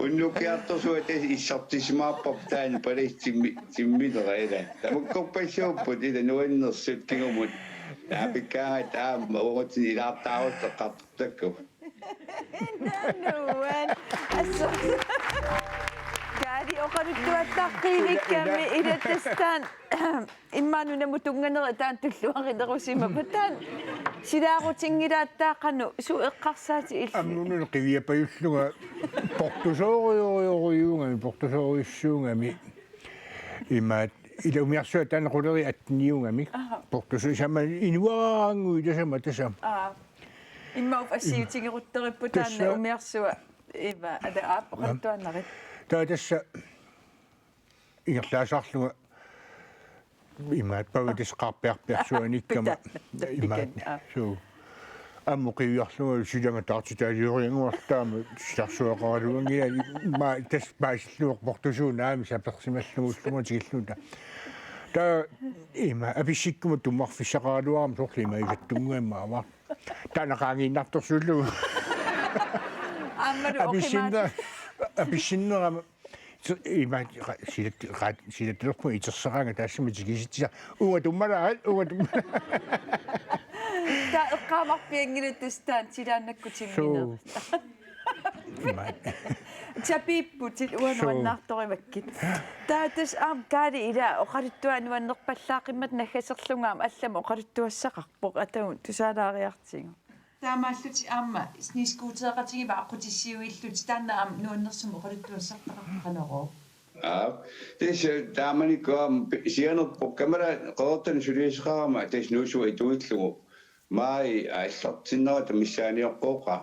unnukkiartorsuaq tassa issartisimaarparput taanna palasi timmi-, timminera ila. Tamakkorpassuupput ila nuannersut kingumut. Naapikkaangat aamma uagutsinnut ilaartaaruttoq eqqartortakkagut. Nuan. Assut. Kaali oqaluttuattaaqqiivikkami ila tassa taanna. Immaqa nunamut tunnganerit taanna tulluarinerusimapput taanna. Silaarutinngilaat taava qanoq suut eqqarsaatit illit? Aamma nunanut qiviapajullunga portusoorujorujorujussuugami, portusoorujussuugami. Imaat ila umiarsuaq taanna qulerit atteniugamik. Aha. Portusu-, sama inuaraannguit tassami tassa. Aa. Immaqa assiutigeruttorippoq taanna tassa umiarsuaq. Iva, ada aap, oqaluttuannarit. Taava tassa ingerlaasarlunga imaat pavatis qaarpiarpiarsuanikkama. Pita-, pita-, imaat. Pikan, aa. Suu. Aamma qiviarlunga silanga taartitaalioriannguartaama silarsuaqaraluanngilaat immaqa tassa paasillugu portusuunaami sapersimallugu ullunga tikilluta. Taava ima apissikkuma tummarfissaqaraluarama soorlu ima isattunnguamma aamma. Taanna qaangiinnartorsuullugu. Aammalu apissinne-, oqimaat. Apissinnerama. Ima qa-, silat-, qa-, silattulerpunga itersaqaanga taassuma tikisitsisaq. Uunga tummalaat, uunga tummalaat. Taava eqqaamarpianngilatit tassa taanna silaannakkut timmineq. Suu. Ima. Tapiipputit uanga suu nuannaartorivakkit. Taava tassa aamma Kaali ila oqaluttuaq nuannerpallaaqimmat naggaserlunga aamma allamut oqaluttuassaqarpoq atagu tusaalaariartigu. Taamaallutik aamma snescootereqatigiit aqqutissiuillutik taanna aamma nuannersumik oqaluttuassartaqarpoq qanorooq. Aap. Tassa taamanikkut aamma pi-, sianerpoq kamera qeqertanik suliassaqarama tassa nuussuaq ituillugu. Maaj aallartinnerata missaaniorqooqaa.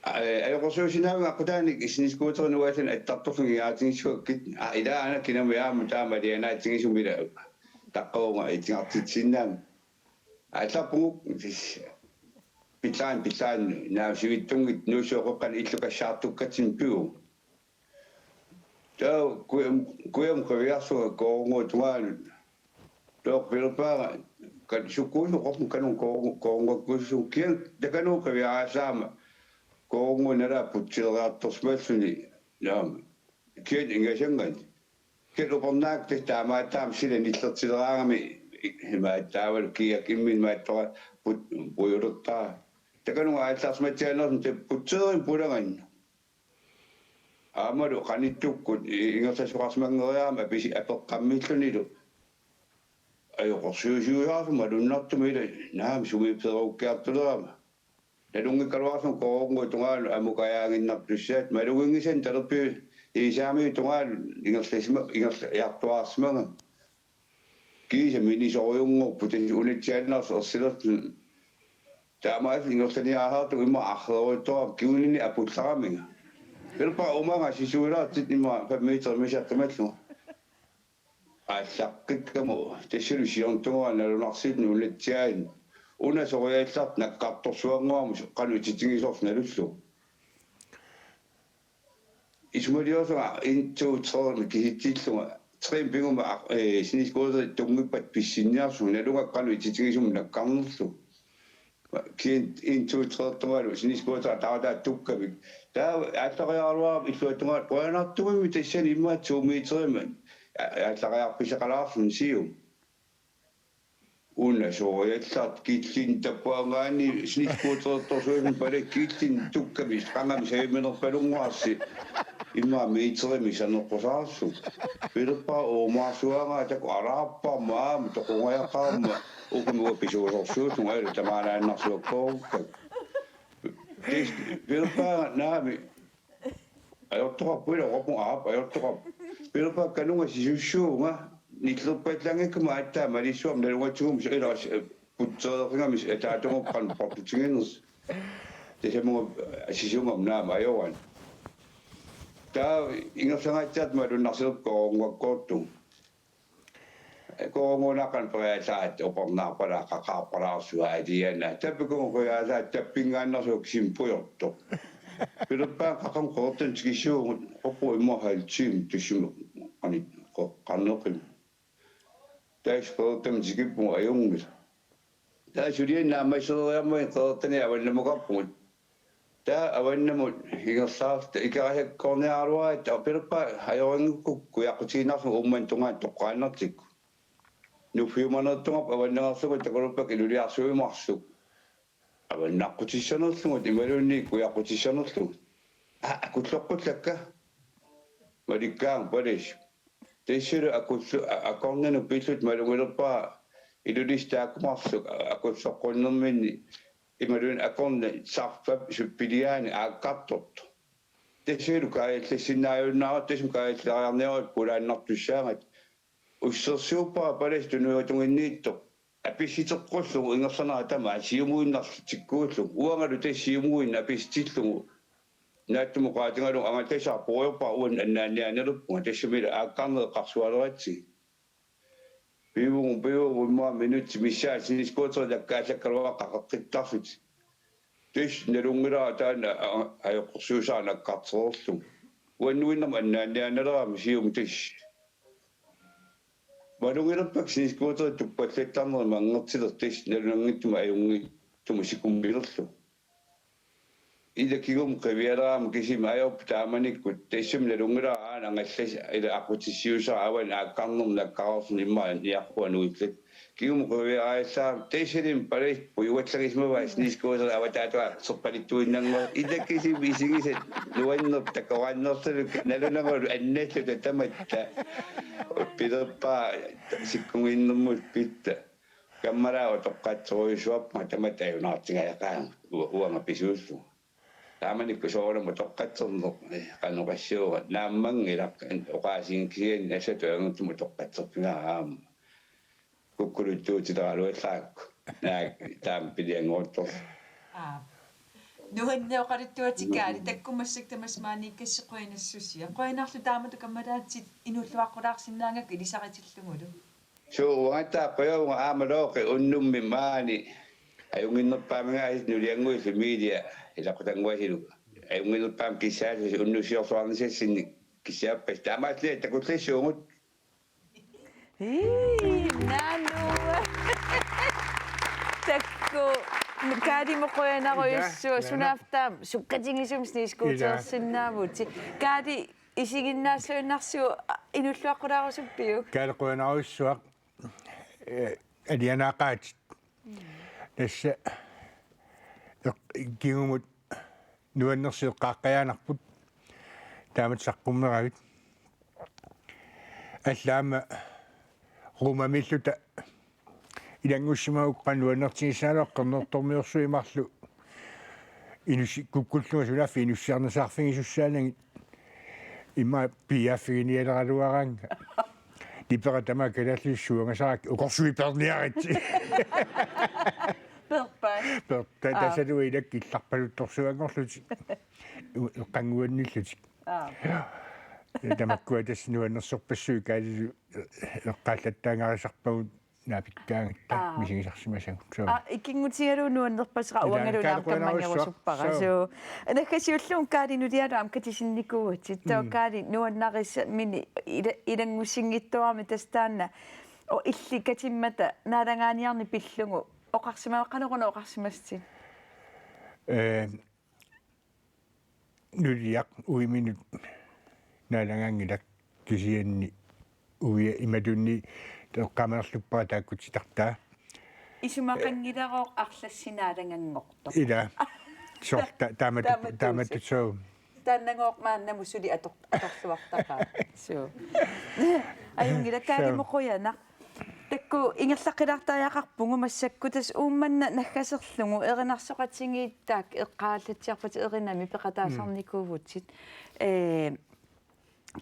Aa, ajoqersuussinnaaviuk aqqutaanik snescooterit nuallani attartorlugit ingaatigissuakkit. Aa, ilaana kinami aamma taama alianaatigisumik ila taqqavunga itigartitsinnaammik. Aallarpugut tassa pillaanni, pillaanni naamik sivitsunngitsut nuussuaq qeqqani illukassaartukkatsinnut pivugut. Taava kujam-, kujamut qiviarsunga koorunguup tungaanut. Taava pilerpaanga Kan sukkuusoq oqarpunga kanunga koorunngakkuussuunga, kian takanunga qiviaraassaama koorunnguna nalaa putsileriartorsimalluni. Naamik. Kian ingasanngani. Kian upernaak tassa taamaattaaq sila nillertileraangami, imaattoq taavalu kiak imminut imaattoq put-, pujulertaa. Takanunga aallarsimatsiaannersunga tassa putseerimik pulagaanni. Aammalu qanittukkut i-, ingerlasoqarsimanngeriarami apisi-, apeqqammillunilu. Ajoqersuisuusaarluni malunnartumik ila naamik sumiippeerukkiartulerama. Nalunngikkaluarlunga koorunngui tungaanut ammukajaaginnartussaat maluginngisannik talerpiaasiami tungaanut ingerlasima-, ingerlajartuaarsimagami. Kiisa minisorujunngorput tassa unatsiaannarsi ersilerluni. Taamaasillunga ingerlaniaraluartugut immaqa arreeruttoorama kinguninnga apullaraminga. Pilerpara umaga sisuilaartut immaqa fem meter missaqqimallunga. Aallaqqikkamut tassalu siornatigut nalunarsiulluni unatsiaani. Una soriallartoq nakkartorsuannguamut qanoq ititigisorsi nalullugu. Isumaliorlunga en, to, tre-mik kisitsillunga. Tre-mik piguma, eh, snescooterit tunngippat pissinniarsunga. Nalugakku qanoq ititigisumik nakkarnerlugu. Kian en, to, tre-rtungalu snescooterit taava taakku tukkamik. Taava aallariaraluarama illuatungaa qujanartumik tassani immaqa to meterimik. A-, aallariarfissaqalaarluni siumut. Una soriallartoq killinni takuanngaanniit snescooterertorsuusunga pala killinni tukkami qangami sajuminerpalunnguarsi immaqa meterimik saneqqusaarlugu. Pilerpara uumaarsuagaa takuaraarparma aamma toqungajaqaarma ukumi uanga pisuusorsuusunga aamma tamaanaannarsuakkoorukkakkit. Tis-, pilerpara naamik. Ajortoqarpoq ila oqarpunga aap ajortoqarpoq. Pilerpara kanunga sisussuunga nillerpallaanngikkuma aatsaat malissuarmik nalungatigummi ila putsereqigami ataatagooq qanoq portutiginersoq. Tasamut sisunngama naamik ajoraanni. Taava ingerlangaatsiartoq malunnarsilerpoq koorunngakkoortunga. Koorunnguna qanoq periasaat upernaarpalaaq qaqaarpalaarsuaq aliana. Tappikumuku periasaat tappingaannarsuaq simpujortoq. Pilerpara qaqamut qeqertamik tikissuugut, qeqertamut immaqa halv time tassami qani-, qe-, qerneqimmat. Tassa qeqertamik tikippunga ajunngilaq. Taava suliani naammassileriarmat qeqertani avannamukarpugut. Taava avannamut ingerlaarluta ikerasakkoorniaraluaratta pilerpara ajorinngikkukkit kujaqqutiinnarlugu uummannut tungaanut toqqaannartikkut. Nuffiumanertungaarput avannanerlugu takulerpakka iluliarsuimarsuk. Avannaqqutissanerlugu imaluunniit kujaqqutissaanerlugu. Aa, akulloqqullakka. Malikkaangat palassut. Tassalu akullu-, a-, akornanut pilluta malugilerpara Ilulissat taakku marluk akulloqqunnerminni imaluunniit akornat sarfap suppiliaani aakkartortoq. Tassalu kaajallassinnaajunnaarluta tassami kaajalleriarniaruit pulaannartussaagatta. Ussersuuppara palasip tunuatunginniittoq. Apissiteqqullugu ingerlanerata tamaat siumuinnarlutikkuullugu. Uangalu tassa siumuinnaq apissitillugu. Naatsumik oqaatigalugu angalasaat puigorpara uannut annaanniaannarpunga. Tassami ila aakkarneq eqqarsualeratsigit. Pivugut, pivugut immaqa minutsit missaat snescooterit nakkaallakkaluarpakka qaqeqqittarlutik. Tassa nalunngilara taanna a-, a-, ajoqersuisaarneq nakkartereerlugu. Uannuinnarmik annaanniaannalerami siumut tassa. Malugilerpakka snescooterit tuppallattarnerit manngertilerlutik tassa nalunanngitsumik ajunngitsumik sikummilerlugu. Ila kingumut qivialerama kisimi ajorput taamanikkut tassami nalunngilara aana angallas ila aqqutissiuussara avani aakkarnermut nakkareerluni immaqa niaqquanuillat. Kingumut qiviaraassaaq tassalu palasip pujuallagisimavaa snescooterit avataata serpalittuinnannguaq. Ila kisimi isigisat nuannerput takoraannersalu nalunangalu annalluta tamatta. Pilerpara sikkunnginnermut pitta. Kammalaat utoqqatserujussuarpunga tamatta ajunaartingajaqaagut u-, uanga pisuullugu. Taamanikkut soorunami utoqqatserneq, eh, qanoq oqassuunga naammanngilaq oqaasiinngikkisianni assut ajornartumik utoqqatserpigaara aamma. Kukkuluttuutileraluallaraakku. Naak taama pilianngortorlu. Aa. Nuanneq oqaluttuatikkaali takkumassak tamassi maaniikkassi qujanassusia. Qujanarlu taamatut kammalaatsit inuulluaqqulaarsinnaagakku ilisaritillugulu. Suu, uangattaaq qujavunga aamma Looqi unnummi maani ajunnginnerpaamigaasi nuliannguit familia ilaqutannguasilu. Ajunnginnerpaamik kissaassasoq unnussiorluarnissassinnik kissaappassi. Taamaallaat takullassuugut. Ii, naanu. Kaalimut qujanarujussuaq. Ila, qujanaq. Sunaaffa taama sukkatigisumik snescootersinnaavutit. Kaali, isiginnaassuinnarsiuk, a, inuulluaqqulaarusuppiuk? Kaali, qujanarujussuaq. Eh, alianaaqaatit. Tassa eq-, kingumut nuannersut eqqaaqqajaannarput. Taamatut saqqummeravit. Alla aamma ruumamiilluta ilanngussimagukku qanoq nuannertigissagaluarpat, Qernertormiorsuit marluk inussi-, kukkullunga sunaaffa inussiarnasaarfigisussaanagit. Immaqa piiaaffiginialeraluaraannga. Nipera tamaat kalaallisut suangasarakkit: Ukorsuit peerniaritsi. Peerpaat. Peer-, ta-, Aa. Tasalu ilakka illarpaluttorsuanngorlutik. U-, eqqannguannillutik. Aa. Tamakkua tassa nuannersorpassuit Kaalilu eqqaallattaangarisarpagut naapikkaangatta. Aa. Misigisarsimasagut. Suu. Aa, ikinngutigalugu nuannerpassuit. Ila, uangalu Kaali, naamik qujanarujussuaq. Kammannerusuppara. Suu. Suu. Naggasiullugu Kaali nulialu aamma katisinnikuuatit. Taava Mm. Kaali nuannarisamini ila-, ilanngusinngitsoorami tassa taanna. O, illit katimmata naalagaaniarneq pillugu oqarsimava-, qanoruna oqarsimasatit? Eh, nuliaq uiminut naalagaanngilaq, kisianni uia imaluunniit eqqaamerluppara taakku titartaa. Isumaqanngilaroq arlassi naalaganngortoq. Ila. Soorlu ta-, taamatut-, Taamatut. Taamatut suu. Taannagooq maannamut suli ator-, atorluartaqaaq. Suu. Ajunngilaq, Kaalimut qujanaq. Taakku ingerlaqqilaartariaqarpugut massakkut, tassa Uummannaq naggaserlugu erinarsoqatigiit taakku eqqaallatsiarpatit, erinamik peqataasarnikuuvutit. Mm. Eh,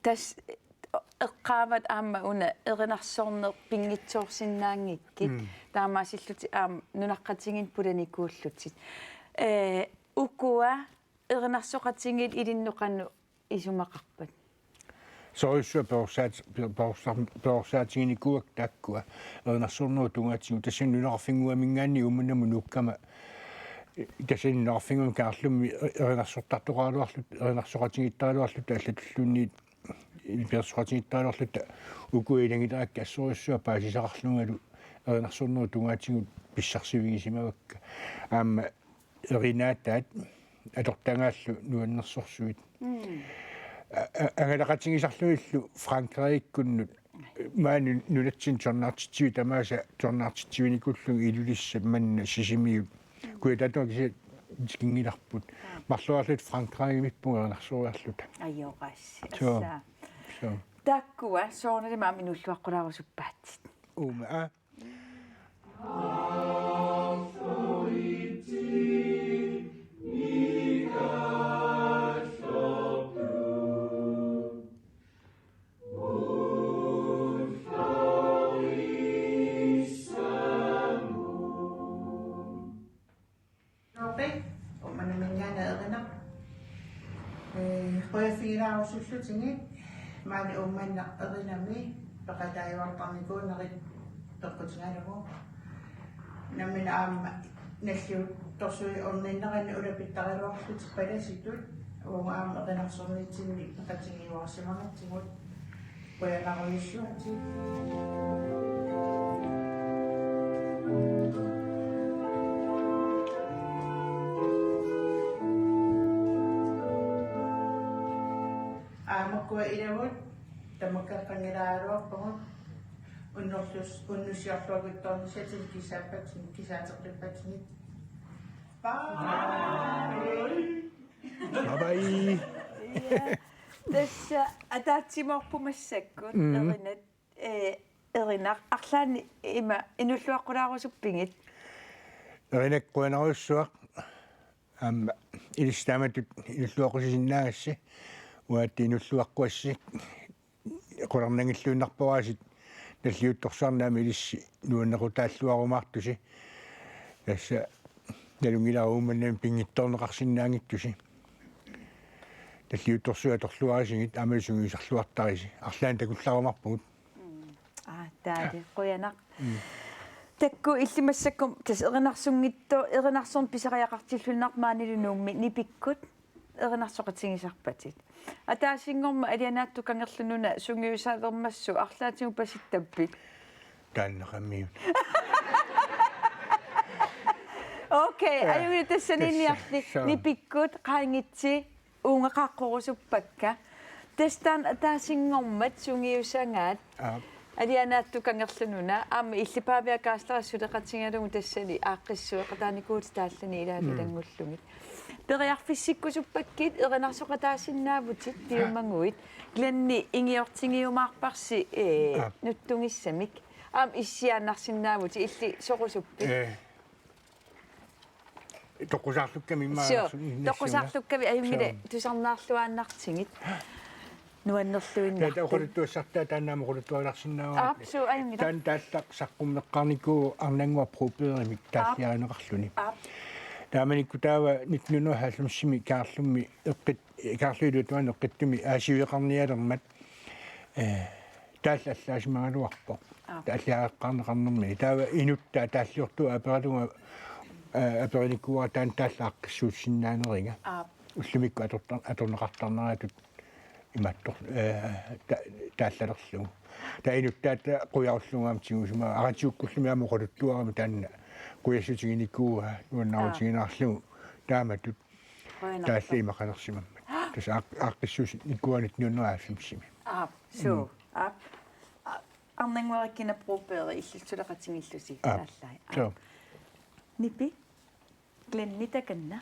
tassa eqqaavat aamma una erinarsorneq pinngitsoorsinnaanngikkit. Mm. Taamaasillutit aamma nunaqqatigiinni pulanikuullutit. Eh, ukua erinarsoqatigiit ilinnut qanoq isumaqarpat? Soorujussuaq perorsaat-, per-, perorsar-, perorsaatiginikuuakka taakkua erinarsornerup tungaatigut. Tassani nunaqarfinnguaminngaanniit Uummannamut nuukkama, tassani nunaqarfinnguamik Kangerlummi erinarsortartoqaraluarluta, erinarsoqatigiittaraluarluta allatulluunniit, ilipilersoqatigiittaraluarluta, uku ilagilaakka assorujussuaq paasisaqarlungalu erinarsornerup tungaatigut pissarsiffigisimavakka. Aamma erinaataat atortagaallu nuannersorsuit. Mm. A-, a-, angalaqatigisarlugillu Frankrigikkunnut maani nunatsinni tusarnaartitsiviit tamaasa tusarnaartitsivinikuullugit Ilulissat manna Sisimiut. Kujataata kisiat tikinngilarput. Marloriarluta Frankrigimippugut ernarsoriarluta. Ajoqaassi. Suu. Assa. Suu. Taakkua soorunalimi aamma inuulluaqqulaarusuppaatit. Uuma, aa. Uummannaminngaanniit Erinaq. Ee, qujaffigilaarusullutigit maani Uummannaq erinami peqataajuartarnikuunerit peqqutigalugu. Nammineq aamma nalliuttorsuit orninneranni ulapittaraluarlutik palasitut, uagut aamma erinarsorniitsinni peqatigiuarsimagatsigut. Qujanarujussuatit. Aamma ukua ilagut tamakkeqqanngilaaraluarpagut unnorlus-, unnussiorluakuttoornissatsinnut kisaappatsin-, kisaateqqippatsinnut. Bye. Bye bye. Ja. Tassa ataatsimoorpoq massakkut. Mm. Erinat, eh, Erinaq, arlaannik ima inuulluaqqulaarusuppigit? Erinaq, qujanarujussuaq. Aamma ilissi taamatut inuulluaqqusisinnaagassiuk. Uagut inuulluaqquassiuk. Qularnanngilluinnarpara aasiit nalliuttorsuarnik aamma ilissi nuannequtaalluarumaartusi. Tassa nalunngilara Uummannami pinngitsoorneqarsinnaanngitsusi. Nalliuttorsuit atorluarisigit aamma sungiusarluartarisi. Arlaannik takullarumaarpugut. Mm. Aa, taali, qujanaq. Mm. Taakku illit massakkut tassa erinarsunngitsoq, erinarsorneq pisariaqartilluinnarpoq maanilu Nuummi nipikkut erinarsoqatigisarpatit. Ataasinngormat alianaatsumik Kangerlunnuna sungiusalermassuk arlaatigut pasittappit? Taannaqamiuk. Okay, ja, ajuju tassaniinniarli. Tassa, soo. Nipikkut qaangiutsi uunga qaaqqurusuppakka. Tassa taanna ataasinngormat sungiusagaat. Aap. Alianaattut kangerlununa aamma illit Paavi Akaaslara suleqatigalugu tassani aaqqissueqataanikuuvutit taallani ilaa, mm, ilanngullugit. Periarfissikkusuppakkit erinarsoqataasinnaavutit piumaguit. Glenni ingiortigiumaarparsi, ee, aap, nuttugissamik. Aamma issiaannarsinnaavutit, illit soqusuppit? Ee. Toqqusaarlukkami immaqa. Suu, nassuna. Toqqusaarlukkami ajunngilaq. Suu. Tusarnaarluaannartigit. Nuannerluinnartut. Taava oqaluttuassartaa taanna aamma oqaluttualarsinnaavat. Aap, suu, ajunngilaq. Taanna taallaq saqqummeqqaarnikuuvoq Arnannguaq Brobergimik, aap, taalliarineqarluni. Aap. Taamanikkut taava nitten hundrede og halvfemsimi Kaarlummi eqqit-, Kaarlummi iluatungami eqqittumi aasiveqarnialermat, ee, taallat allaasimagaluarpoq. Aap. Taalliareqqaarneqarnermi. Taava inuttaa taalliortuuvoq aperalugu, ee, aperinikuuara taanna taallat aaqqissuussinnaaneriga. Aap. Ullumikkut atortar-, atorneqartarneratut imaattor-, ee, ta-, taallalerlugu. Taava inuttaata qujarullugu aamma tigusimavoq. Aratiukkullumi aamma oqaluttuarami taanna qujassutiginikuuaa, nuannaarutigineqarlugu. Aap. Taamatut. Qujanarpoq. Taallat imaqalersimammat. Tassa aaq-, aaqqissuussinikuuara nitten hundrede og halvfemsimi. Aap, suu. Mm. Aap. A-, Arnannguaq Broberg, illit suleqatigiillusi. Aap. Taallai. Aap. Suu. Nipi, Glenni takanna.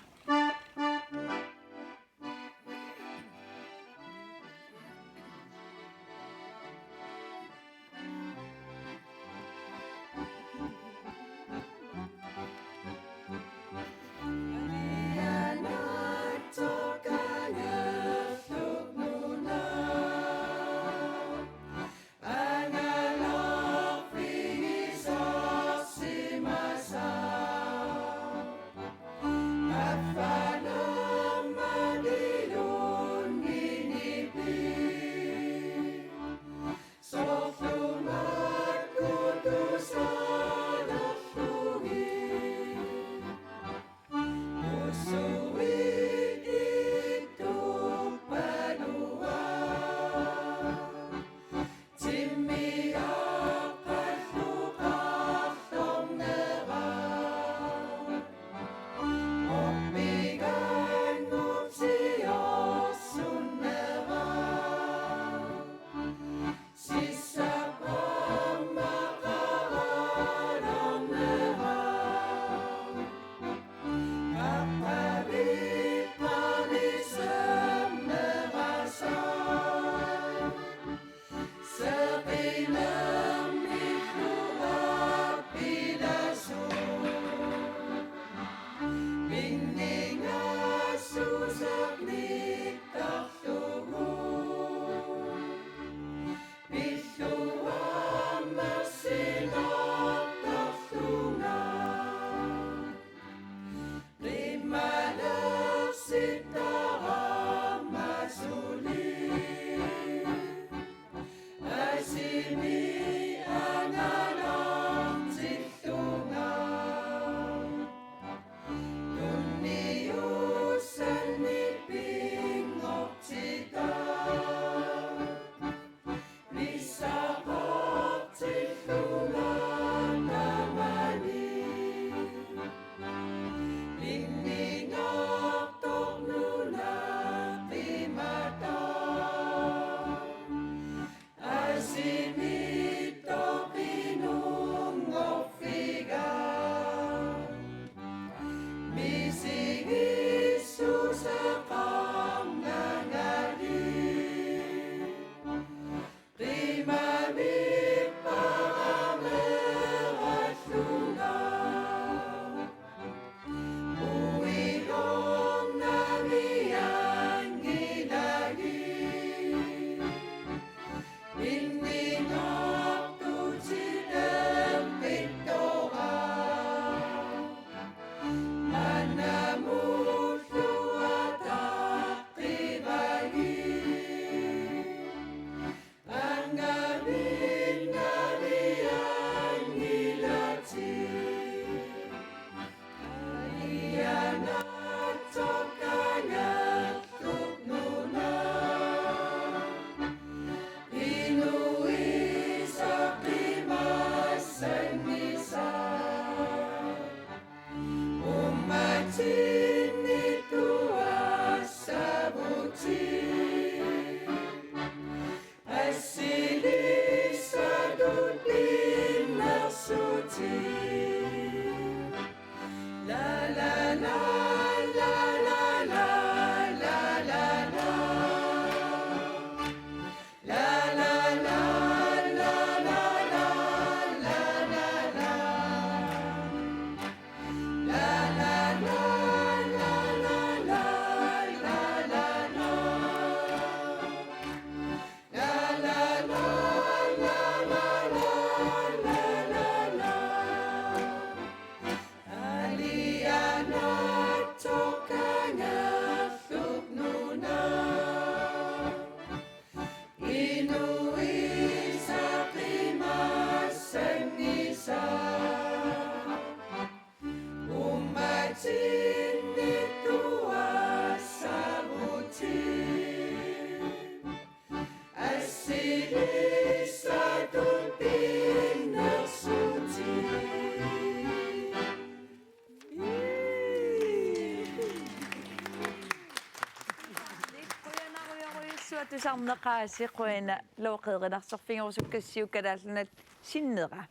Qujanarujorujussuaq tusarneqaasi, qujanaq Looqi erinarsorfigerusukkassiuk Kalaallit Nunaat sinnera.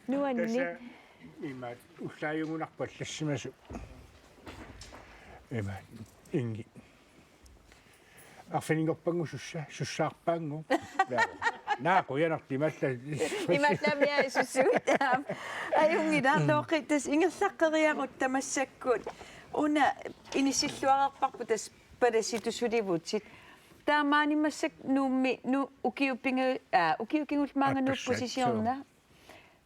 Nuanni. Tassa imaat ullaajugunarpoq allassimasut. Imaat ingi. Arfininngorpaanngusussa, sussaarpaannguaq. Naa, qujanartumik imalla. Imallami ajusussuit. Ajunngilaq, Looqi, tassa ingerlaqqeriarutta massakkut. Una inissilluareerparput tassa palasitut sulivutit. Taamaani massakkut Nuummi, nu ukiut pinga, aa, ukiut kingulliit maanga nuupput, Apersat, sisiorna.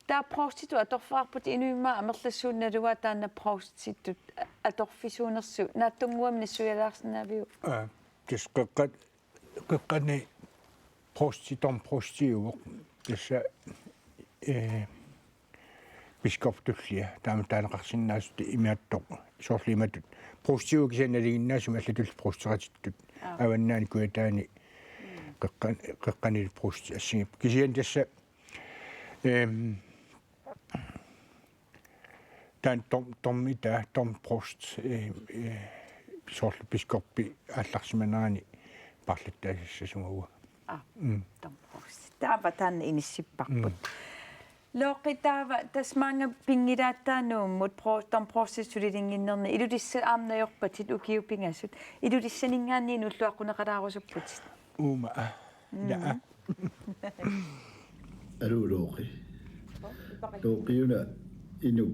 Taava provstitut atorfeqarputit inuit, immaqa amerlasuut naluaat taanna provstitut atorfisuunersut, naatsunnguamik nassuialaarsinnaaviuk? Aa, tassa qeqqat-, qeqqani provsti, domprovstiuvoq. Tassa, ee, biskoppi tullia, taama taaneqarsinnaasutut imaattoq, soorlu imatut. Provstiuvoq kisianni nalinginnaasumik allatulli provsteqatittut. Aa. Avannaani Kujataani qeqqan-, qeqqanilu provsti assigiippoq. Kisianni tassa Ehm, taanna dom-, dommi, taava domprovst, eh, eh, soorlu biskoppi aallarsimanerani paarlattaassasunga. Aa, mm. Domprovst. Taava taanna inissipparput. Mm. Looqi, taava tassa maanga pinngilaattaa Nuummut pro-, domprovstitut sulilinnginnerni, Ilulissat aamma najorpatit ukiut pingasut. Ilulissaninngaanniit inuulluaqquneqalaarusupputit. Uuma. Mm. Jaa. Aluu Looqi. Looqi una inuk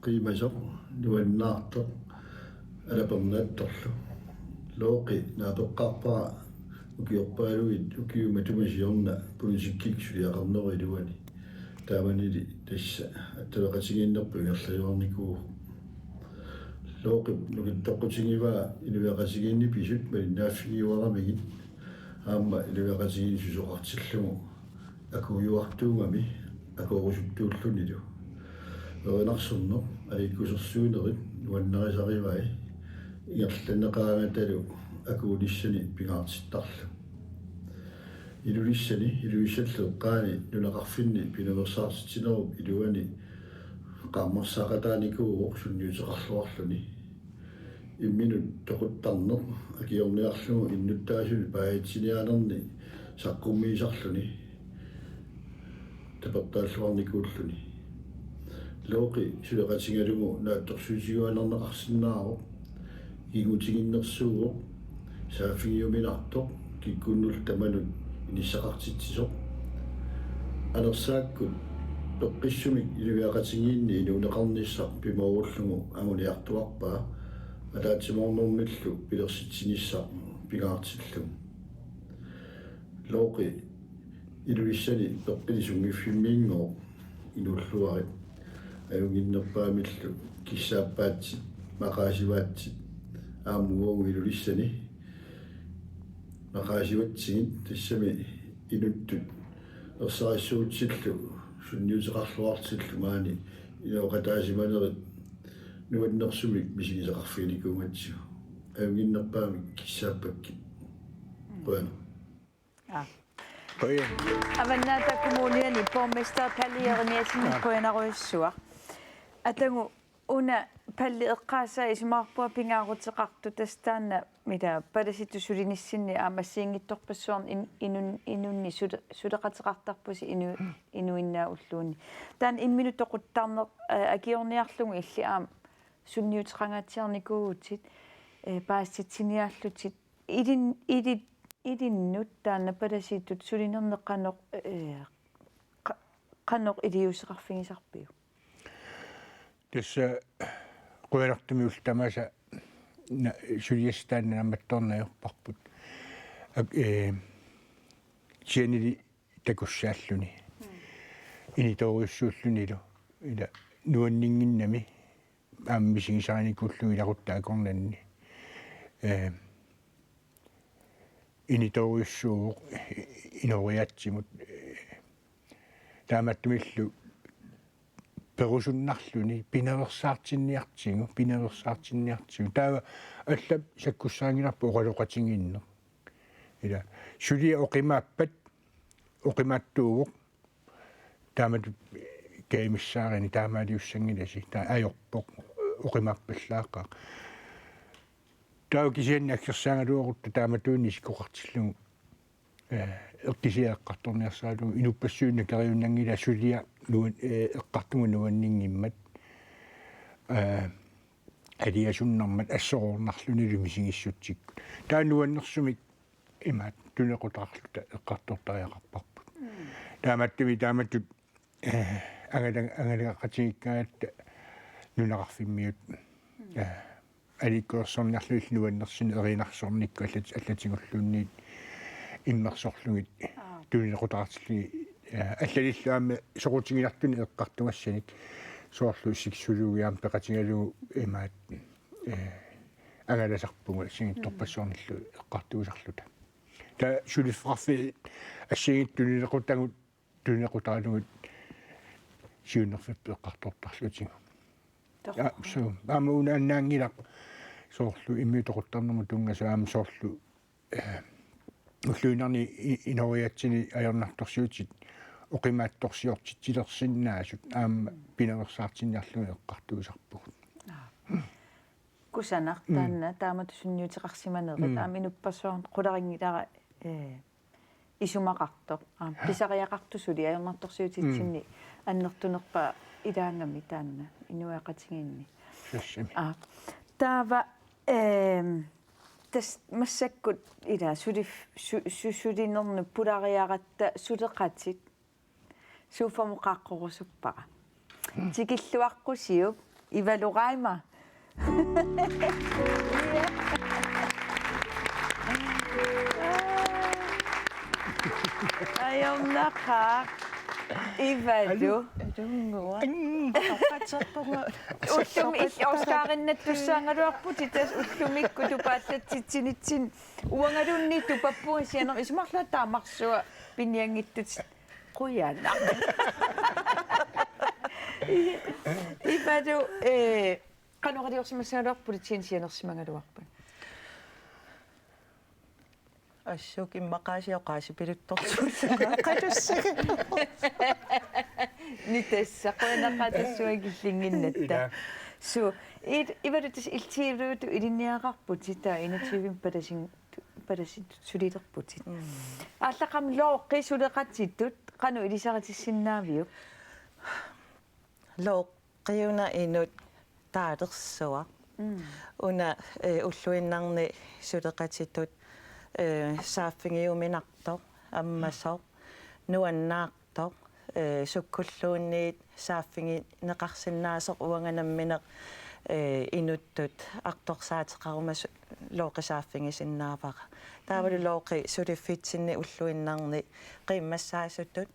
qiimasoq, nuannaartoq, alapernaattorlu. Looqi naapeqqaarpara ukiorpaaluit ukiut matuma siorna politikkikkut suliaqarnerup iluani. Taamanili tassa attaveqatigiinnerput ingerlajuarnikuuvoq. Looqip nukittoqqutigivaa inuiaqatigiinni pisut malinnaaffigiuaramigit aamma inuiaqatigiinni susoqartillugu akuujuartuugami akoorusuttuullunilu. Erinarsorneq aliikkusersuinerit nuannarisarivai ingerlanneqaraangatalu akuunissani pingaartittarlugu. Ilulissani, Ilulissallu eqqaani nunaqarfinni pinaveersaartitsinerup iluani qaammarsaaqataanikuuvoq sunniuteqarluarluni. Imminut toquttarneq akiorniarlugu innuttaasuni paajitsiniaanerni saqqummiisarluni tapertaalluarnikuulluni. Looqi suleqatigalugu naatsorsuutigiuaannarneqarsinnaavoq, ikinngutigiinnersuuvoq, saaffigiuminartoq, kikkunnullu tamanut inissaqartitsisoq. Anersaakkut peqqissumik inuiaqatigiinni inuuneqarnissaq pimoorullugu anguniartuarpaa, ataatsimoornermillu pilersitsinissaq pingaartillugu. Looqi Ilulissani peqqinnit sunngiffimmiinngooq inuulluarit, ajunnginnerpaamillu kissaappaatsit, maqaasivaatsit, aamma uagut Ilulissani maqaasivatsigit, tassami inuttut ersarissuutsillu sunniuteqarluartillu maani inooqataasimanerit nuannersumik misigisaqarfiginikuugatsigu. Ajunnginnerpaamik kissaappakkit. Qujanaq. Aa. Qujan. Avannaata Kommuniani borgmester Palle Jerimiassenip, aa, qujanarujussuaq. Atagu una Palle eqqaasaa isumaqarpunga pingaaruteqartoq, tassa taanna ila palasitut sulinissinni aamma assigiinngitsorpassuarni in-, inun-, inunnik sule-, suleqateqartarpusi inu-, inuinnaat ulluunniit. Taanna imminut toquttarneq, eh, akiorniarlugu illit aamma sunniuteqangaatsiarnikuuvutit, eh, paasitsiniaallutit ilin-, ili-, ilinnut taanna palasitut sulinerneq qanoq, eh, qa-, qanoq iliuuseqarfigisarpiuk? Tassa qujanartumik ullut tamaasa na-, suliassat taanna naammattorneq ajorparput. Ak-, eh, kisiannili takussaalluni. Mm. Initoorujussuullunilu. Ila nuanninnginnami aamma misigisarinikuulluni ilaquttat akornanni. Eh, initoorujussuuvoq inooriaatsimut, eh, taamaattumillu perusunnarluni pinaveersaartinniartigu, pinaveersaartinniartigu. Taava allap sakkussarinngilarput oqaloqatigiinneq. Ila suliaq oqimaappat, oqimaattuuvoq, taamatut kajumissaarani taamaaliussanngilasi, taava ajorpoq oqimaappallaaqaaq. Taava kisianni aggersaagaluarutta taamatuinnaq isikkoqartillugu, eh, eqqisiaq eqqartorniarsaralugu inuppassuit nakeriunnanngilai suliaq nuan-, eh, eqqartugut nuanninngimmat, eh, aliasunnarmat assoroornarlunilu misigissutsikkut. Taava nuannersumik imaattoq tuninequtaqarluta eqqartortariaqarparput. Mm. Taamaattumik taamatut, eh, angala-, angalagaqatigiikkaangatta nunaqarfimmiut, mm, eh, aliikkusersorniarlugit nuannersunik erinarsornikkut allat-, allatigulluunniit immersorlugit, aap, tuninequtaqartillugit, eh, allalillu aamma soqutiginartunik eqqartugassanik soorlu sexologi aamma peqatigalugu imaattoq, eh, angalasarpugut singittorpassuarnillu eqqartuusarluta. Taava suliffeqarfiit assigiinngitsut tuninequtagut, tuninequtaralugu siunnerfipput eqqartortarlutigu. Torrak. Ja, so, aamma una annaanngilaq soorlu immiutoquttarnermut tunngasoq aamma soorlu, eh, ulluinnarni i-, inooriaatsini ajornartorsiutit oqimaatsorsiortitsilersinnaasut aamma pinaveersaartinniarlugit eqqartuusarpugut. Aap. Kusanaq, mm, taanna taamatut sunniuteqarsimanerit, mm, aamma inuppassuarnut qularinngilara, eh, isumaqartoq. Aamma pisariaqartoq suli ajornartorsiutitsinni, mm, annertunerpaaq ilaagami taanna inuiaqatigiinni. Tassami. Aap. Taava, ehm, tassa massakkut ila sulif-, su-, su-, sulinernut pulariaratta suleqatit sofamut qaaqqorusuppara. Tikilluaqqusiuk, Ivalu Reimer. Ajornaqaaq, Ivalu. Alu. Alunnguaq. Mm. Oqatserpunga. Ullumi il-, Oscarinnattussaagaluarputit tassa ullumikkut tupaallatsitsinitsinni. Uangaluunniit tupappunga sianermik, isumaqarlunga taamarsuaq pinianngitsutit. Qujanaq. Ivalu, eh, qanoq iliorsimassagaluarpat, politiinut sianersimagaluarpat? Assut immaqaasiit oqaasipiluttorsuullunga qatussaga. Nitassa qujanaqaaq tassunga killinnginnatta. Ila. Suu, i-, Ivalu tassa iltiiviutut ilinniagaqarputit, taava enogtyve palasin-, palasitut sulilerputit. Mm. Aallaqqaammut Looqi suleqatitut qanoq ilisaritissinnaaviuk? Looqi una inuk taalersuaq. Mm. Una, eh, ulluinnarni suleqatitut, eh, saaffigiuminartoq, ammasoq, nuannaartoq, eh, sukkulluunniit saaffigineqarsinnaasoq uanga nammineq, eh, inuttut artorsaateqaruma su-, Looqi saaffigisinnaavara. Taavalu, mm, Looqi suliffitsinni ulluinnarni qiimmassaasutut,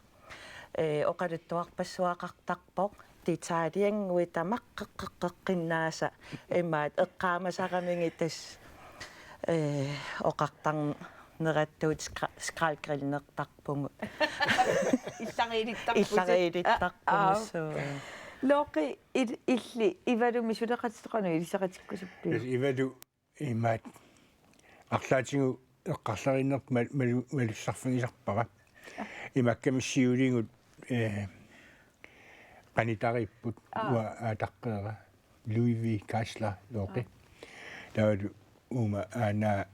eh, oqaluttuarpassuaqartarpoq, detaljennguit tamaqqeqqeqqeqqinnaasa imaattoq eqqaamasaramikkit tassa, eh, oqartarnerattuut skra-, skraldgrillertarpugut. Illariilittarputit. Illariilittarpugut. Aa, aa. Suu. Looqi il-, illit Ivalumik suleqatitut qanoq ilisaritikkusuppiuk? Tassa Ivalu imaattoq arlaatigut eqqarlerinnerput mal-, malu-, malussarfigisarpara. Imaakkamik siuligut, eh, qanitariipput, aa, uanga aataqqeera Louis V. Geisler Looqi. Aa. Taavalu uuma aana,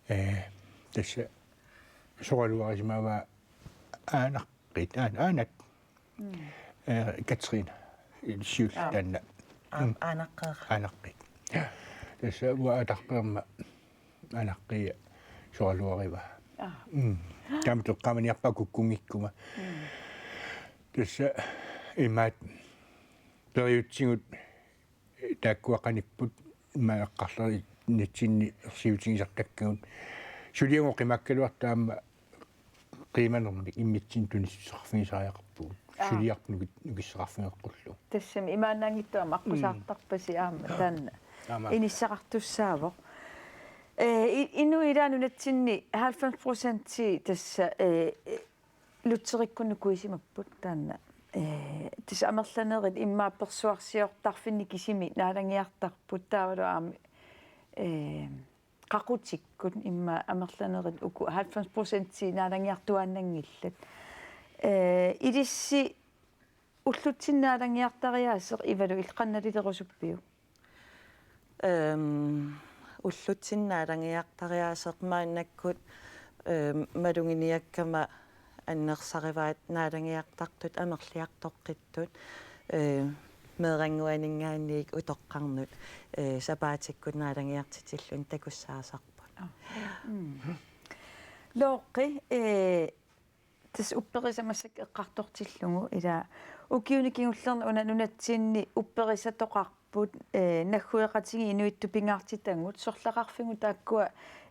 eh, tassa soraluarisimavaa aanaqqit, aan-, aanat. Mm. Eh, Katrine, siulleq, aa, taanna. Aam-, mm, aanaqqeeqqa. Aanaqqi. Tassa uanga aataqqeerama aanaqqia soraluarivaa. Aa. Mm. Taama toqqaamaniarpaa kukkunngikkuma. Mm. Tassa imaat periutsigut taakkua qanipput imaaqqarlernitsinni ersiutigisartakkagut. Suliagut qimaakkaluartut aamma qiimanermik immitsinnut tunissuteqarfigisariaqarpugut. Aa. Suliaq nukit-, nukissaqarfigeqqullugu. Tassami imaannaanngitsoq aamma aqqusaartarpasi aamma taanna. Aamma. Inissaqartussaavoq. Ee, i-, inuit ilaat nunatsinni halvfems procenti tassa, ee, lutherikkut nukuisimapput taanna. Ee, tassa amerlanerit immaqa persuarsiortarfinni kisimi naalagiartarput taavalu aamma, ee, qaqutikkut immaqa amerlanerit uku halvfems procenti naalagiartuaannanngillat. Ee, ilissi ullutsinni naalagiartariaaseq Ivalu illit qanoq nalilerusuppiuk? Ehm, ullutsinni naalagiartariaaseq maannakkut, ehm, maluginiakkama annersarivaat naalagiartartut amerliartoqqittut, ehm, meerannguaninngaanniit utoqqarnut, ehm, sapaatikkut naalagiartitilluni takussaasarput. Aa. Mm. Looqqi, ee, tassa upperisa massakkut eqqartortillugu ila ukiuni kingullerni una nunatsinni upperisatoqarput, ee, naggueqatigiit inuittut pingaartitagut, sorlaqarfigut taakkua,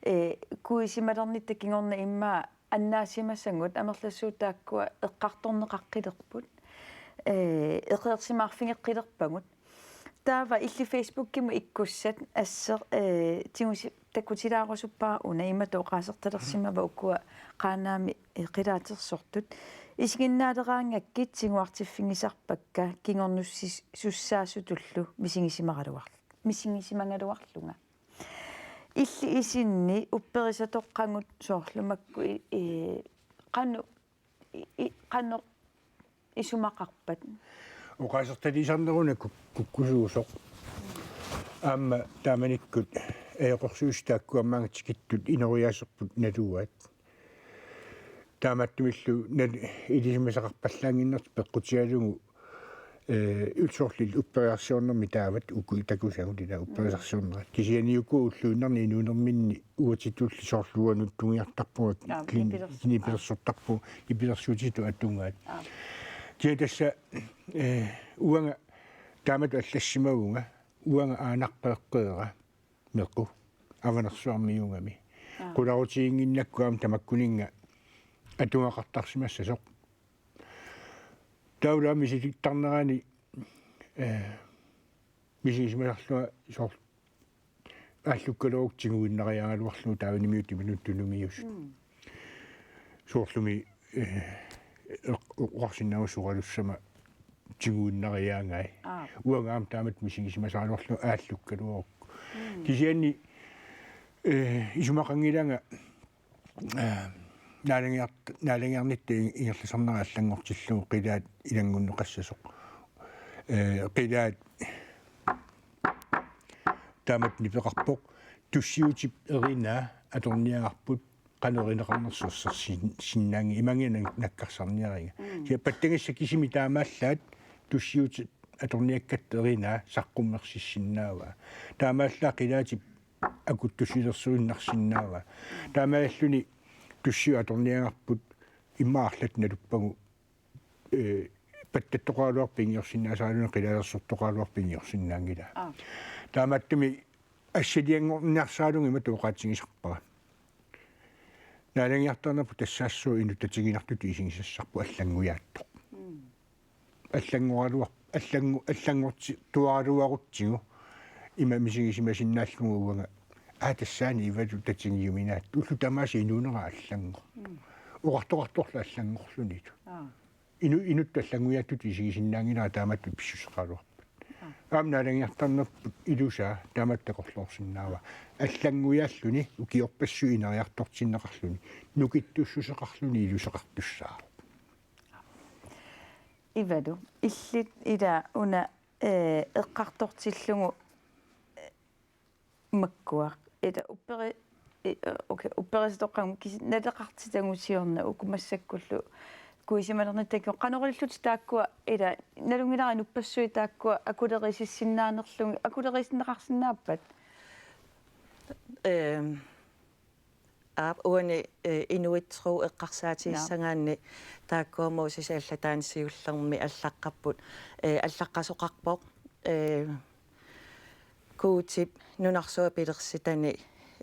ee, kuisimalernitta kingorna immaqa annaasimasagut, amerlasuut taakkua eqqartorneqaqqilerput, ee, eqeersimaarfigeqqilerpagut. Taava illit Facebookimut ikkussat asseq, ee, tigusi-, takutilaarusuppara una imatut oqaasertalersimava ukua Qaanaami, ee, qilaatersortut: Isiginnaaleraangakkit tiguartiffigisarpakka kingornussis-, -sussaasutullu misigisimagaluar-, misigisimagaluarlunga. Illit isinni upperisatoqqagut soorlu makku i-, ee, qanoq i-, i-, qanoq isumaqarpat? Oqaasertaliisarneruna kuk-, kukkusuusoq. Aamma taamanikkut ajoqersuisut taakkua aamma tikittut inooriaaserput naluaat. Taamaattumillu nal-, ilisimasaqarpallaannginnertik peqqutigalugu, ee, illit soorlu upperiarsiornermi taavat uku takusagut ila upperiarsiornerat. Kisianni uku ulluinnarni inuunerminni uatitulli soorlu uanga nuttungiartarpunga. Aa, klin-, nipilersortarpunga. Nipilersortarpunga, nipilersuutitut atugaat. Aa. Kisianni tassa, ee, uanga taamatut allassimavunga, uanga aanaqqeeqqeera mequ avanersuarmiuugami. Aa. Qularutiginnginnakku aamma tamakkuninnga atugaqartarsimassasoq. Taava aamma misilittarnerani, ee, misigisimasarlunga soorlu aallukkaluarukku tiguinnariaagaluarlugu taava inimiuttuminut tunumiusut. Mm. Soorlumi, ee, eq-, oqarsinnaavugut soralussama tiguinnariaagai. Aap. Uanga aamma taamatut misigisimasaraluarlunga aallukkaluarukku. Mm. Kisianni, ee, isumaqanngilanga, ee, naalagiart-, naalagiarnitta i-, ingerlasarnera allanngortillugu qilaat ilanngunneqassasoq. Ee, qilaat taamatut nipeqarpoq: Tussiutip erinaa atorniagarput qanoq erinaqarnersoq ersersin-, sinnaanngilaq, imaanngilaq nak-, nakkarsaarniariga. Mm. Kisianni pattagissat kisimik taamaallaat tussiutip atorniakkatta erinaa saqqummersissinnaavaa. Taamaallaat qilaatip akuttussilersuinnarsinnaavaa. Taamaalilluni tussiut atorniagarput immaqa arlaat naluppagu, ee, pattattoqaraluarpat ingiorsinnaasaraluunniit qilaalersortoqaraluarpat ingiorsinnaanngilaa. Aa. Taamaattumik assilianngorniarsaralunga imatut oqaatigisarpara: Naalagiartarnerput tassaassooq inuk tatiginartutut isigisassarput allanngujaattoq. Mm. Allanngoraluar-, allangu-, allanngortituaraluarutsigu ima misigisimasinnaallugu uanga: Aa, tassaana Ivalu tatigiuminaattoq. Ullut tamaasa inuunera allanngorpoq. Mm. Oqartoqartorlu allanngorlunilu. Aa. Inu-, inuttut allanngujaattutut isigisinnaanngilara taamatut pissuseqaraluarpat. Aa. Aamma naalagiartarnerput ilusaa taamatut takorloorsinnaavaa. Allanngujaalluni ukiorpassuit ineriartortinneqarluni, nukittussuseqarluni iluseqartussaavoq. Ivalu, illit ila una, ee, eqqartortillugu, ee, makkua. Ila upperi-, i-, okay, upperisatoqqagut kisi-, naleqartitagut siorna uku massakkullu Kuisimalernittakkit qanoq ilillutit taakkua ila nalunngilara inuppassuit taakkua akulerisissinnaanerlugit, akulerisinnaqarsinnaappat? Ehm, aap, uani, eh, inuit tro eqqarsaatigissagaanni taakkua Mosesi allataani siullermi allaqqapput, eh, allaqqasoqarpoq, eh, Guutip nunarsuaq pilersitani,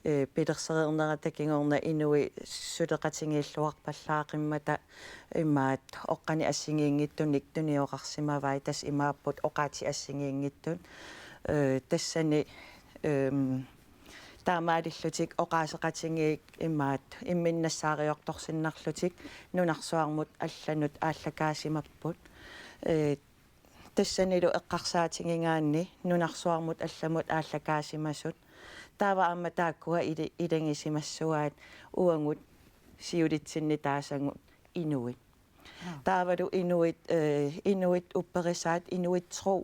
eh, pilersereernerata kingorna inuit suleqatigiilluarpallaaqimmata imaat oqqanik assigiinngitsunik tunioqarsimavai, tassa imaapput oqaatsit assigiinngitsut. Eh, tassani, ehm, taamaalillutik oqaaseqatigiit imaat imminnut nassaariortorsinnarlutik nunarsuarmut allanut aallakaasimapput. Eh, Tassanilu eqqarsaatigigaanni nunarsuarmut allamut aallakaasimasut. Taava aamma taakkua ili-, ilagisimassuaat uagut siulitsinni taasagut inuit. Taavalu inuit, eh, inuit upperisaat, inuit tro,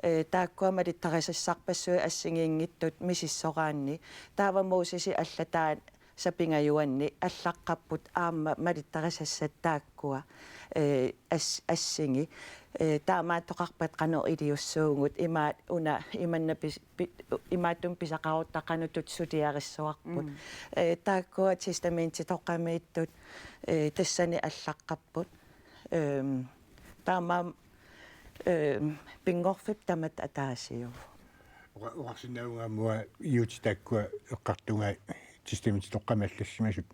eh, taakkua malittarisassarpassuit assigiinngitsut misissoraanni. Taava Mosesi allataa sapingajuanni allaqqapput aamma malittarisassat taakkua, eh, as-, assigi. Eh, taamaattoqarpat qanoq iliussuugut, imaat una imanna pis-, pi-, imaattumik pisaqarutta qanoq tut suliarissuarput. Mm. Eh, taakkua testamentitoqqamiittut, eh, tassani allaqqapput. Ehm, taamaam-, ehm, pinngorfik tamatta ataasiuvoq. Oqa-, oqarsinnaavunga aamma Juuti taakkua eqqartugai testamentitoqqami allassimasut.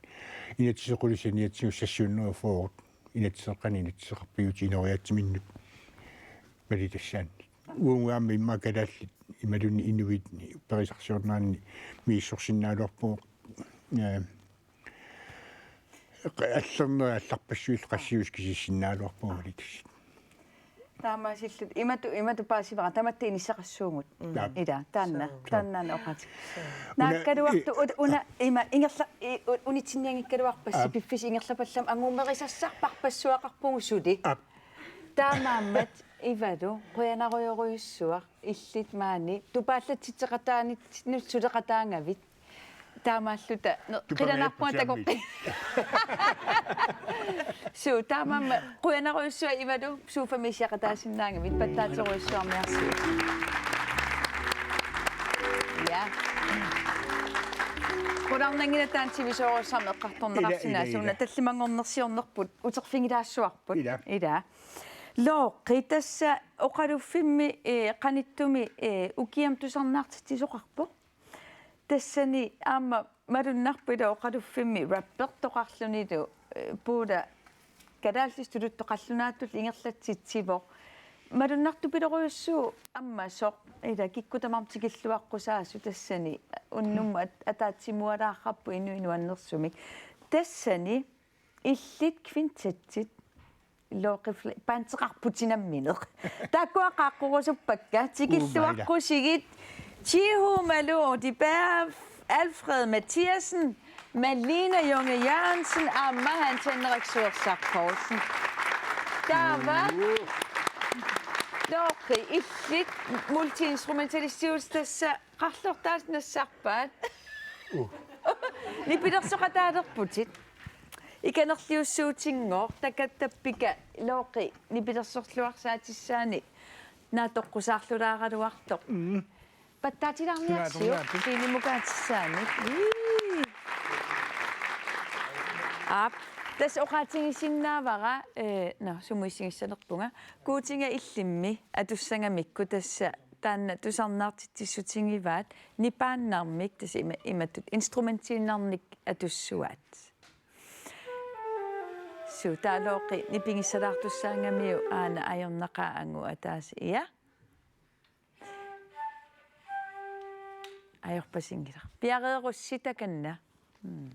Inatsiseq qulit saniatigut seksten hundrede og fyrre. Inatsiseq qanoq inatsiseqarpiuk inooriaatsiminnut malitassaannik. Uagut aamma immaqa kalaallit imaluunniit inuit upperisarsiornerani misissorsinnaagaluarpugut. Ehm, Allerneri allarpassuillu qassiusut kisissinnaaluarpagut malitassanik. Taamaasilluta imatut, imatut paasivara tamatta inissaqassuugut. Mm. Naap. Ila, taanna, suu, taanna oqatik. Una, naakkaluartoq, i-, ut-, una, ima, ingerla-, i-, u-, unitsinnianngikkaluarpassi, aap, piffissaq ingerlapallammat anguumerisassarpassuaqarpugut suli. Aap. Taamaammat Ivalu, qujanarujorujussuaq, illit maani, tupaallatsitseqataanitsinnut suleqataagavit. Taamaalluta, ne-, tupameerput qilanaarpunga takoqqi-. Suu, taamaammat, qujanarujussuaq Ivalu, sofami issiaqataasinnaagavit, pattaaterujussuarmiarsiuk. Ja. Qularnanngilaq taanna sivisoorujussuarmik eqqartorneqarsinnaasut, ila, ila, ila, una tallimanngornersiornerput, uterfigilaassuarput. Ila. Ila. Looqi, tassa oqaluffimmi, eh, qanittumi, eh, ukiamut tusarnaartitsisoqarpoq. Tassani aamma malunnarpoq ila oqaluffimmi rappertoqarlunilu, eh, puula kalaallisut tuluttut qallunaatullu ingerlatsitsivoq. Malunnartupilorujussuuvoq ammasoq ila kikkut tamarmik tikilluaqqusaasut tassani unnummut at-, ataatsimualaarparput inuit nuannersumik. Tassani illit kvintettit Looqi Fle-, bandeqarputit nammineq. Taakkua qaaqqurusuppakka. Tikilluaqqusigit. Uumma ila. Tihu Malou Audibert, Alfred Mathiassen, Malene Junge Jørgensen, aamma Hans Henrik Suersaq Poulsen. Taava. Uu. Looqi, illit multiinstrumentalistiutit tassa qarlortaat nassarpaat. Uh. Nipilersoqataalerputit. Ikanerliussuutinngooq, takattappika Looqi nipilersorluarsaatissaani naatsoqqusaarlulaaraluartoq. Mm. Pattaatilaarniarsiuk. Sulaartorniartut. Scenemukaatissaannik. Ii. Aap, tassa oqaatigisinnaavara, eh, nå, sumut issigissanerpunga. Guutiga illimmi atussagamikku tassa taanna tusarnaartitsissutigivaat nipaannarmik tassa ima-, imatut instrumentiinnarnik atussuaat. Suu, taava Looqi nipigissalaartussaagamiuk aana ajornaqaaq angut ataaseq, ja? Ajorpasinngilaq. Piareerussi takanna. Mm.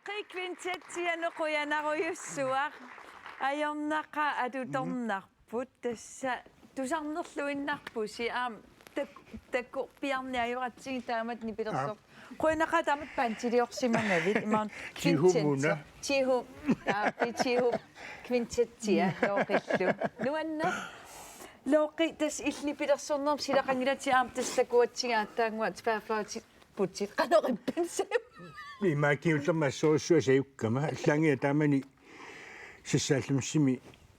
Loqi Kvintettianut qujanarujussuaq. Ajornaqaaq atutornarput. Tassa tusarnerluinnarpusi aamma tak-, takorpiarneq ajoratsigit taamatut nipilersoq. Aap. Qujanaqaaq taamatut bandiliorsimagavit imaluunniit Tihumuna. Kvintetti. Tihu. Taapi Tihu Kvintettia Loqillu. Nuanneq. Loqi tassa illit nipilersornermut silaqanngilatit aamma tassa takuatsigigaanni aatsaannguaq tværfløjti- putit qanoq ippinnarsiuk. Imaak kingullermik assorujussuaq sajukkama. Allaanngilaq taamani sassaallumiissimi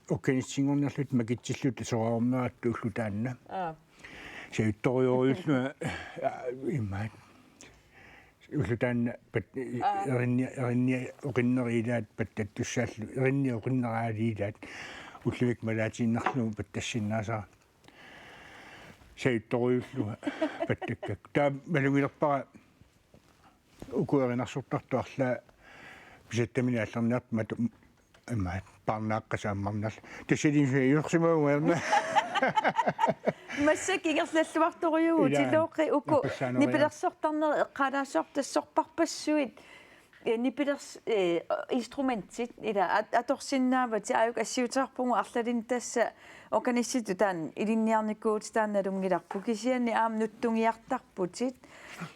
organistinngorniarluta makitsilluta soraarummeeratta ulloq taanna. Aa. Sajuttorujorujullunga, aa, imaak. Ulloq taanna pat-, erinni-, erinni oqinnerit ilaat pattattussaallu, erinni oqinnerit ilaat ullumikkut malaatiinnarlugu pattassinnaasara. Sajuttorujullunga pattakkakku. Taava malugilerpara uku erinarsortartut arlaat pisattaminnik aallarniartut matu-, immaqa paarnaaqqasut ammarnarlugit. Tassanilu sajulersimavunga. Massakkut ingerlalluartorujuuvutit. Ilaa. Loqi uku. Nappassaanerujuuvoq. Nipilersortarnerit eqqaalaassavara tassorparpassuit. Eh, nipilers-, eh, instrumentit ila at-, atorsinnaavatit aajuku assiuteqarpugut arlalinni tassa organistitut taanna ilinniarnikuuvutit taanna nalunngilarput kisianni aamma nutsungiartarputit,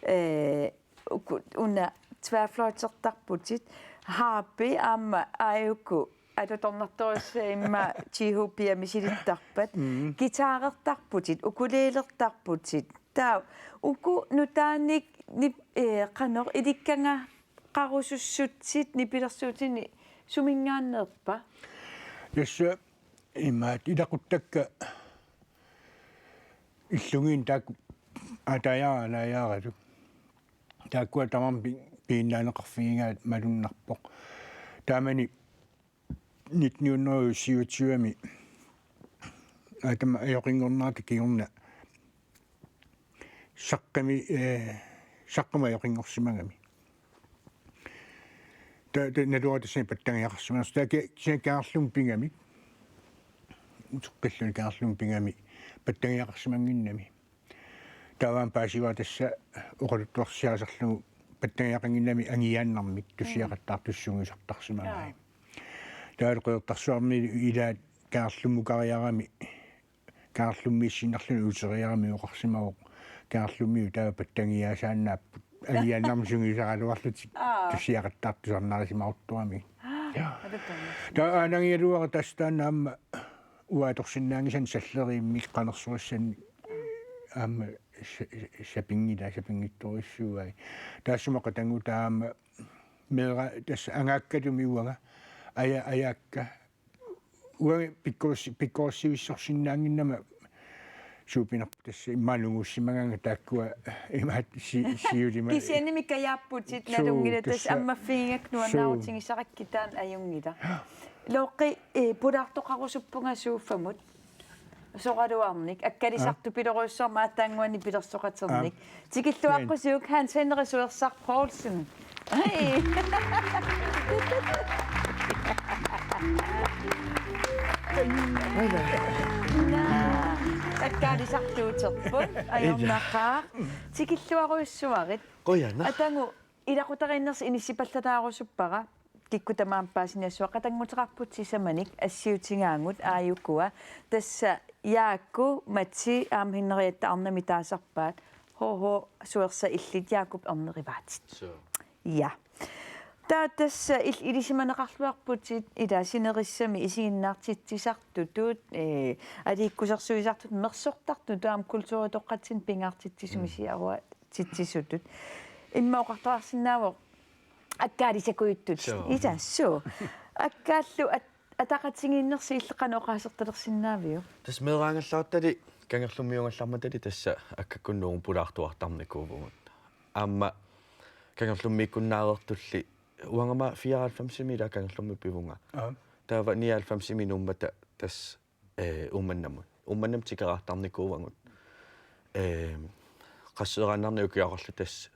eh, uku una tværfløjtertarputit harpe aamma aajuku atutornartorujussuaq immaqa Tihu piaamisilittarpat. Mm. Guitarertarputit, ukulelertarputit. Taava uku nutaanik nip-, eh, qanoq ilikkagaqarusussutsit nipilersuutini suminngaanneerpa? Tassa imaat ilaquttakka illugiinni taakku aataajaaralaajaarallu. Taakkua tamarmik pi-, piinnaaneqarfigigaat malunnarpoq. Taamani nitten hundrede og syvogtyve-mi, aa, taama ajoqinngornerata kingorna Saqqami, eh, Saqqamut ajoqinngorsimagami. Ta-, ta-, naluara tassani pattagiaqarsimanersoq. Taava ki-, kisianni Kangerlummut pigamik. Uteqqilluni Kangerlummut pigamik pattagiaqarsimannginnami. Taava aamma paasivara tassa oqaluttuarsiarisarlugu pattagiaqannginnami angiaannarmik tussiaqattaartussat sungiusartarsimagaat. Jaa. Taava Qeqertarsuarmi ilaat Kangerlummukariarami, Kangerlummiissinnarluni uteriarami oqarsimavoq Kangerlummiut taava pattagiaasaannaapput. Angiaannarmik sungiusaraluarlutik. Aa. Tussiaqattaartusarnarisimaartuami. Aa, jaa. Alutornarsi. Taava aalajangigaluara tassa taanna aamma uanga atorsinnaanngisannik salleriimmik qanersuissannik aamma sa-, sa-, sapinngilaa, sapinngitsorujussuuai. Taassuma qatanngutaa aamma meera tassa angaakkatumi uanga aja-, ajaakka. Uanga pikkoris-, pikkorissivissarsinnaannginnama suupinarpoq tassa immaqa nunguussimagaanga taakkua imaat si-, siulima. Kisiannimi kajaapputit. Suu, nalunngilaq tassa tassa. Ammaffigigakku suu. Nuannaarutigisarakkit taanna ajunngilaq. Loqi, eh, pulaartoqarusuppunga suuffamut. Soraluarnik, akkalisartupilorujussuarmik aatsaannguaq nipilersoqaternik. Aap. Tikilluaqqusiuk Hans Henrik Suersaq Poulsen. Hej. Naa, akkaalisartuuterput, ajornaqaaq. Tikilluarujussuarit. Qujanaq. Atagu ilaqutariinnersi inissipallataarusuppara. Kikkut tamaasa paasiniassavat, qatannguteqarput sisamanik assiutigaagut aajukua. Tassa Jaaku, Mati aamma Henriette arnamik taasarpaat. H H Suersaq illit Jaakup ernerivaatit. Suu. Ja. Taava tassa il-, ilisimaneqarluarputit ila sinerissami isiginnaartitsisartutut, eh, aliikkusersuisartutut, mersortartutut aamma kulturitoqqatsinni pingaartitsisumik. Mm. Siaruatitsisutut. Immaqa oqartoqarsinnaavoq akkaalisakujuttutit. Suu. Ila, suu. Akkaallu at-, ataqatigiinnersi illit qanoq oqaasertalersinnaaviuk? Tassa meeraagallarattali Kangerlummiugallarmatali tassa Akkakkunnuup pulaartuartarnikuuvugut. Aamma Kangerlummiikkunnaareertulli uangami fireoghalvfemsimi ila Kangerlummut pivunga. Aa. Taava nioghalvfemsimi Nuummata tassa eh, Uummannamut. Uummannamut tikeraartarnikuuvagut. Eh, qasseeraannarnik ukioqarluta tassa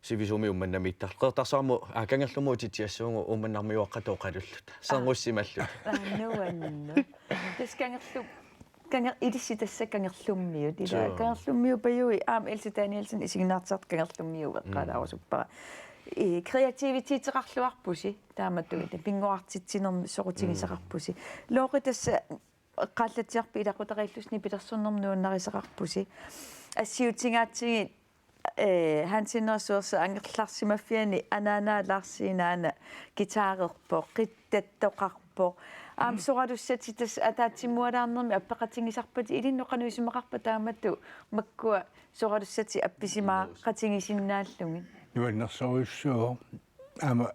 sivisuumik Uummannamiittarluta. Qeqertarsuarmut, aa, Kangerlummut utitsiassuugut Uummannarmiuaqqatut oqalulluta. Aa. Sernussimalluta. Aa, nuanneq. Tassa Kangerlu-, Kanger-, ilissi tassa Kangerlummiut. Ila. Suu. Kangerlummiuuppajui, aamma Else Danielsen isiginnaartitsisartoq Kangerlummiuuvoq. Mm. Eqqaalaarusuppara. i, kreativiteteqarluarpusi, taamatut pinngortitsinermi soqutigisaqarpusi. Looqi, tassa eqqaallatsiarpit ilaqutariillusi nipilersornermut nuannarisaqarpusi. Assiutigaatsigit, eh, Hans Henrik Sørensen angerlarsimaffiani anaanaa Larsi inaana guitarerpoq, qittattoqarpoq. Aamma soralussatit tassa ataatsimualaarnermi appeqatigisarpatit, ilinnut qanoq isumaqarpa taamatut makkua soralussatit appisimaaqatigisinnaallugit? Nuannersorujussuuvoq. Aamma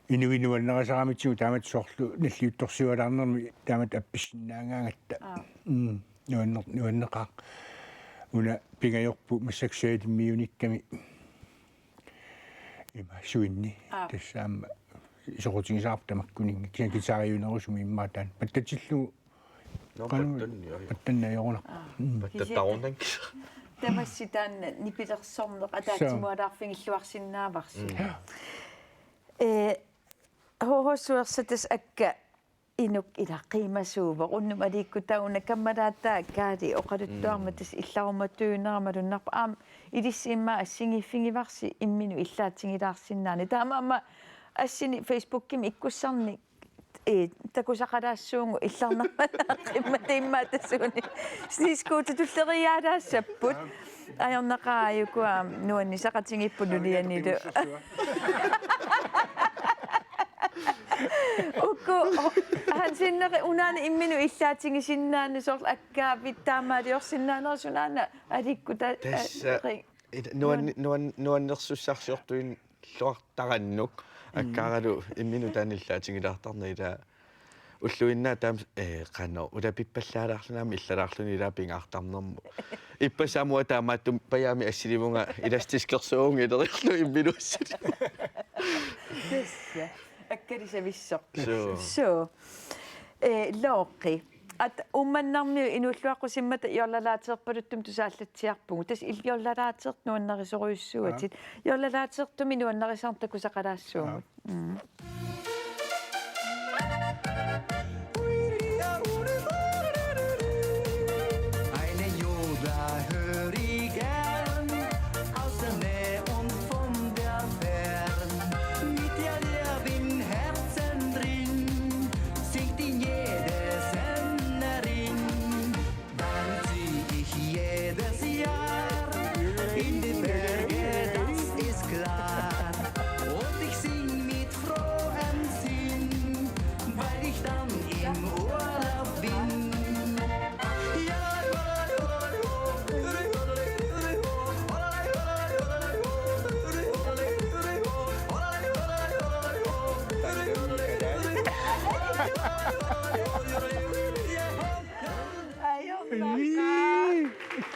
inuit nuannarisaramitigut taamatut soorlu nalliuttorsiualaarnermi taamatut appissinnaagaangatta. Aap. Mm, nuanner-, nuanneqaaq. Una pingajorput massakkut Svanemimmiunikkami. Ima suinni. Aap. Tassa aamma soqutigisaqarpoq tamakkuninnga. Kisianni guitariunerusumik immaqa taanna pattatillugu. Nå, qanu-, pattanni, ja, ja. Pattanni ajorunarpoq. Aap. Mm. Pattattaarunanngilaq. Tamassi taanna nipilersorneq ataatsimualaarfigilluarsinnaavarsi. Mm. Eh, H H Sørensen, tassa akka inuk ila qiimasuuvoq. Unnuk aliikkutaaq una kammalaataa Kaali oqaluttuarmat, mm, tassa illarumatuinerama lunnarpa aamma ilissi immaqa assigiiffigivarsi imminut illaatigilaarsinnaaneq. Taamaammat assini Facebookimi ikkussarni, eh, takusaqalaassuugut illarnarmannaaqqimmat immaqa tassuuni. Sniiskuutit tulleriiaalaassapput. Ajornaqaaq, aajuku aamma nuannisaqatigiipput nulianilu. Uku, Hans Henrik, unaana imminut illaatigisinnaanani soorlu akkaavit taamaaliorsinnaanersut unaana aliikkuta-, tassa, eh, ri-, ila-, nuan-, nuan-, nuannersussarsiortuin luartarannuk, mm, akkaaralu imminut taanna illaatigilaartarneq ila ulluinnarni taama, eh, qanoq, ulapippallaalaarluni aamma illalaarluni ila pingaartarnermut. Ippassaq aamma taamaattumik pajaamik assilivunga elastiskersuuvunga ileriarlunga imminut assilivoq. Tassa. Akkalisavissoq. Suu. Suu. Eh, Looqi. At Uummannarmiut inuulluaqqusimmata jollallaarteerpaluttumik tusaallatsiarpugut. Tassa il-, jollallaarteertoq nuannarisorujussuuatit. Aap. Jollallaarteertumik nuannarisarneq takusaqalaassuugut. Aap. Mm. Eine Jodler höre ich gern, aus der Nähe und von der Fern. Mit ihr Leben im Herzen drin, singt ihn jede Sängerin. Dann zieh ich jedes Jahr in die Berge, das ist klar. Und ich sing mit frohem Sinn, weil ich dann im Urlaub bin.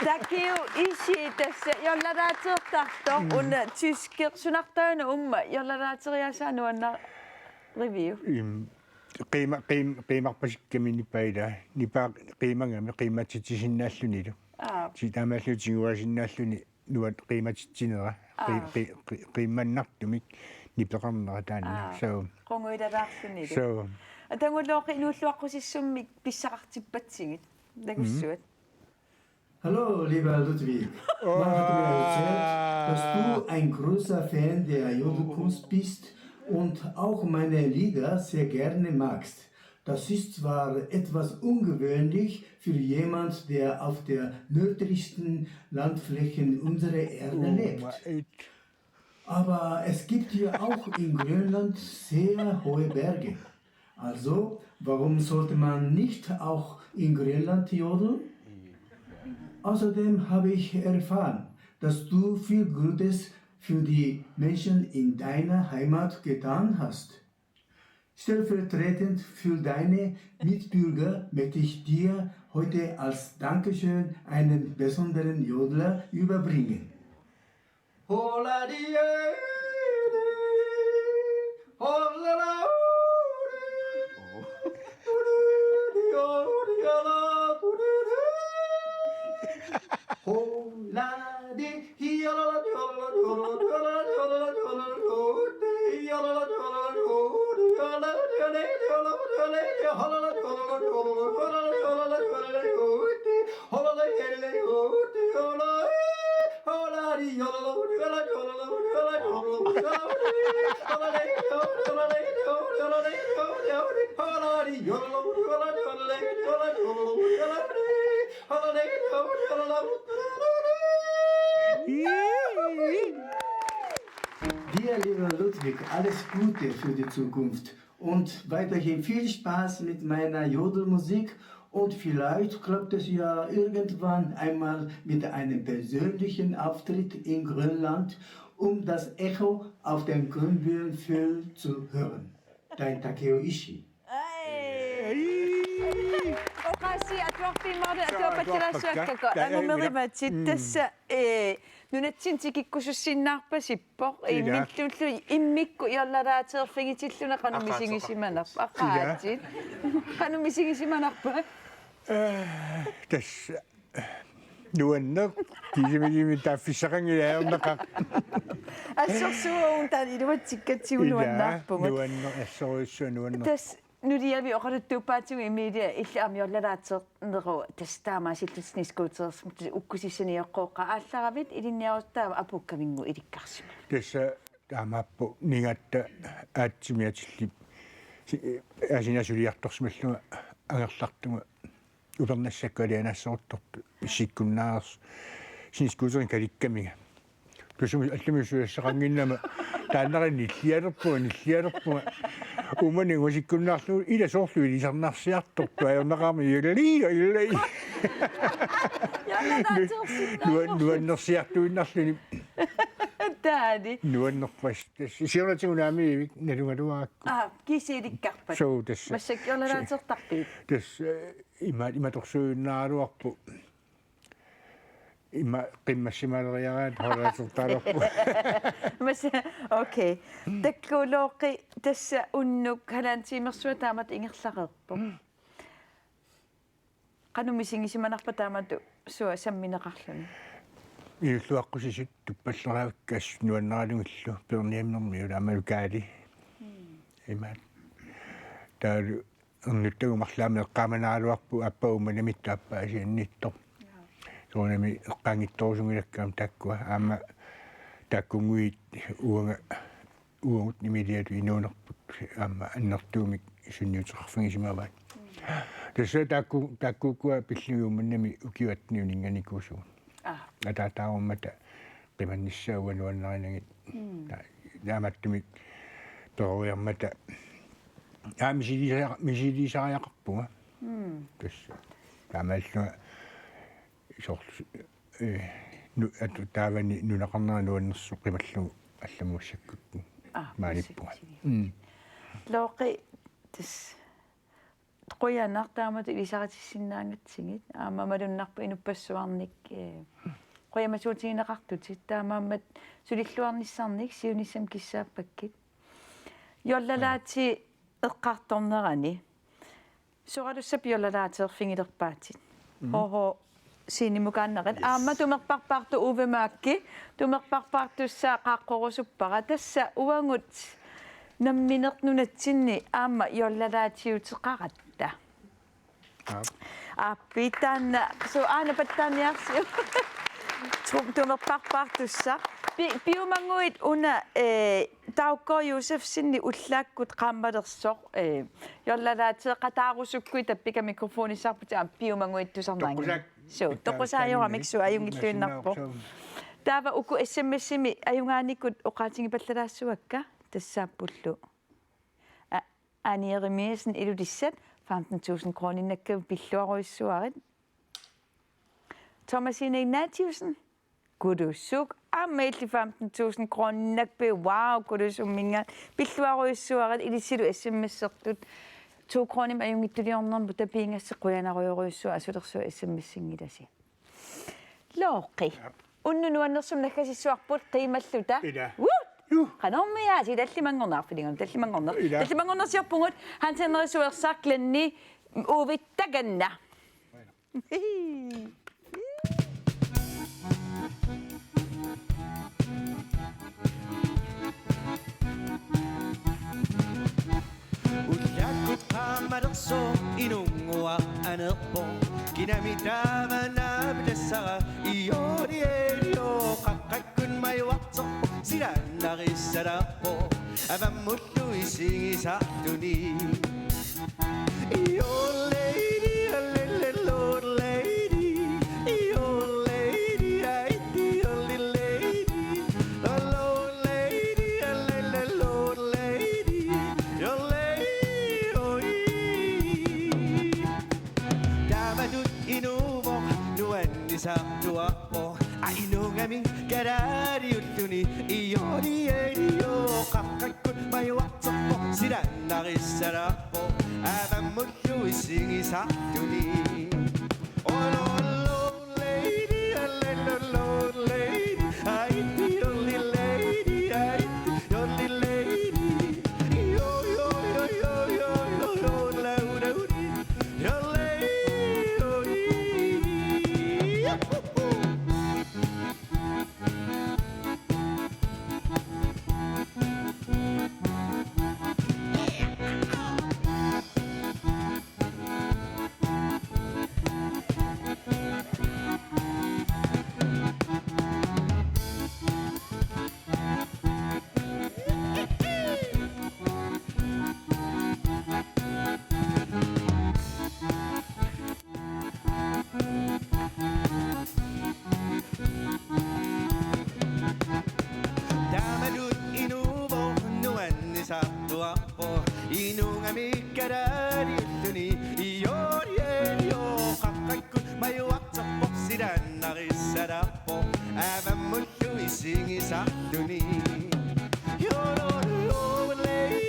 Takiu isi tassa jollallaarteertartoq, mm, una tysker, sunartaana uuma jollallaarteriaasaa nuannariviuk? Im, qiima-, qiim-, qiimarpasikkami nipaa ila, nipaa qiimagami qiimatitsisinnaallunilu. Aap. Ti-, taamaallu tiguaasinnaalluni nuan-, qiimatitsinera, qi-, aap, qi-, qi-, qiimannartumik nipeqarnera taanna. Aap. So. Qunguilalaarlunilu. So. Atagu Looqi inuulluaqqusissummik pissaqartippatsigit. Takussuat. Mm. Hallo, lieber Ludwig. Oh. Macht mir sehr, dass du ein großer Fan der Jodelkunst bist und auch meine Lieder sehr gerne magst. Das ist zwar etwas ungewöhnlich für jemand, der auf der nördlichsten Landflächen unserer Erde lebt. Aber es gibt ja auch in Grönland sehr hohe Berge. Also, warum sollte man nicht auch in Grönland jodeln? Außerdem habe ich erfahren, dass du viel Gutes für die Menschen in deiner Heimat getan hast. Stellvertretend für deine Mitbürger möchte ich dir heute als Dankeschön einen besonderen Jodler überbringen. Dir, lieber Ludwig, alles Gute für die Zukunft und weiterhin viel Spaß mit meiner Jodelmusik und vielleicht klappt es ja irgendwann einmal mit einem persönlichen Auftritt in Grönland, um das Echo auf dem Grönbøgenfjell zu hören. Dein Takeo Ishii. Ai. Oqaasii atuarfimmaarit atuappallaassuakkakka. Angumerimatit tassa, eh, nunatsinni tikikkusussinnaarpasippoq. Ila. Immillullu immikkut jollalaateerfigitilluna qanoq misigisimanerpa? Aqaatsit. Aqaatsit. Qanoq misigisimanerpa? Eh, tassa nuanneq, kisimagimi taaffissaqanngilaq ajornaqaaq. Assorsuaq taanna iluatsikkatsigu. Ila, nuannaarpugut. Nuanneq, assorujussuaq nuanneq. Tassa nuliavik oqaluttuuppaatigut Emilie illit aamma jollalaateernerup tassa taamaasillutit sneskuuteersimatit ukkusissanioqqooqqaa aallaravit ilinniarutta apuukkavinngu ilikkarsimavat. Tassa taamaappoq ningatta aatsimiatillip si-, asina suliartorsimallunga angerlartunga upernassakkut alianaassoruttortoq pissikkunnaarsu sneskuuterinik kalikkaminga. Tusumi allami suliassaqannginnama taannarani nillialerpunga, nillialerpunga. Uumani ungasikkunnaarlugu ila soorlu ilisarnarsiartortoq ajornaqaarmi ilai, ilai. Jollalaateersinnaanerlutit. Nuan-, nuannersiartuinnarluni. Taani. Nuannerpas. Tassa siornatigut naamivik nalugaluarakku. Aa, kisiilikkarpat. Suu tassa. Massakkut jollalaateertarpit? Tassa, eh, ima, imatorsuinnaaraluarpoq. Ima qimmassimaleriaraat jollalaateertarpoq. Massa, okay. Takuuk Looqi tassa unnuk halvanden timersuaq taamatut ingerlareerpoq. Qanoq misigisimanerpa taamatut suut sammineqarluni? Inuulluaqqusisut tuppalleraavakka assut nuannaralugillu peerniammermiut aamma lokaali. Mm. Imaat. Taavalu ernuttagut marluk aamma eqqaamanaraluarput aappaa Uummannamiittoq aappaa Aasianniittoq. Jaa. Soorunami eqqaanngitsorusunngilakka aamma taakkua. Aamma taakkunnguit uanga uagut Emiliallu inuunerput aamma annertuumik sunniuteqarfigisimavaat. Tassa taakku, taakkuukkua pillugit Uummannami ukiup attenit uninnganikuusugut. Aa. Ataataarummata qimannissaa uanga nuannarinagit. Mm. Ta-, taamaattumik peroriarmata. Aa, misiliisa-, misiliisariaqarpunga. Mm. Tassa. Taamaallunga soorlu, eh, nu-, atu-, taavani nunaqarnera nuannersoq qimallugu allamut massakkut. Aa, maaniippunga. Massakkut. Mm. Looqi, tassa qujanaq taamatut ilisaritissinnaangatsigit. Aamma malunnarpoq inuppassuarnik, eh, qujamasuutigineqartutit. Taamaammat sulilluarnissarnik siunissami kissaappakkit. Jollalaatit eqqartornerani. Soralussapit jollalaateerfigilerpaatit? Mhm. H H Scenemukaannerit. Yes. Aamma tumerparpaartoq Uwe Mørch, tumerparpaartussaa qaaqqorusuppara. Tassa uagut nammineq nunatsinni aamma jollalaatiuteqaratta. Aap. Aappi taanna, suu aana pattaaniarsiuk. Tu-, tumerparpaartussaq. Pi-, piumaguit una, eh, Tauko Josefsenip ullaakkut qaammalersoq, eh, jollalaateeqataarusukkuit tappika mikrofonissarputit aamma piumaguit tusarnaanngimmata. Toqusaak. Suu, toqusaajuramik suu ajunngilluinnarpoq. Massinnaavoq suu. Taava uku S M S-imi ajugaannikut oqaatigipallalaassuakka tassaappullu. A-, Ani Jeremiassen Ilulissat femten tusind kroninnakkavit pilluarujussuarit. Thomasine Ignatiussen. Kulusuk. Aamma illit femten tusind kroninnakkavit. Wow, kulusumminnga. Pilluarujussuarit ilissilu S M S-ertut. To kronimik ajunngitsuliornermut tapiingassi qujanarujorujussuaq asulersuaq S M S-inngilasi. Looqi. Jaa. Unnuk nuannersumik naggasissuarput qiimalluta. Ila. Woo! Juu. Qanormi aasiit tallimanngorneq arfininngorneq tallimanngorneq. Ila. Tallimanngornersiorpugut Hans Henrik Suersaaq Glenni Uwe takanna. Ullaakkut qaammalersoq inunnguaq aneerpoq. Kinami taava naapitassara iorielio qaqqakkut majuarterpoq silaannarissalaarpoq. Avammullu isigisartuni. Your lady, a little old lady. Your Tuarpoq ainungami kalaaliulluni, iorielio qaqqakkut majuarterpoq, silaannarissalaarpoq avammullu isigisarluni. Oh, Lord, Lord, lady, a little Lord, lady, I feel the lady, I feel the lady. Yo, yo, yo, yo, yo, yo, yo, la, la, la, yo, lady, oh, yeah. Taamatut inuuvoq nuannisartuarpoq, inungami kalaaliulluni, iorielio qaqqakkut majuarterpoq, silaannarissalaarpoq avammullu isigisarluni. Yo, yo, yo, lady.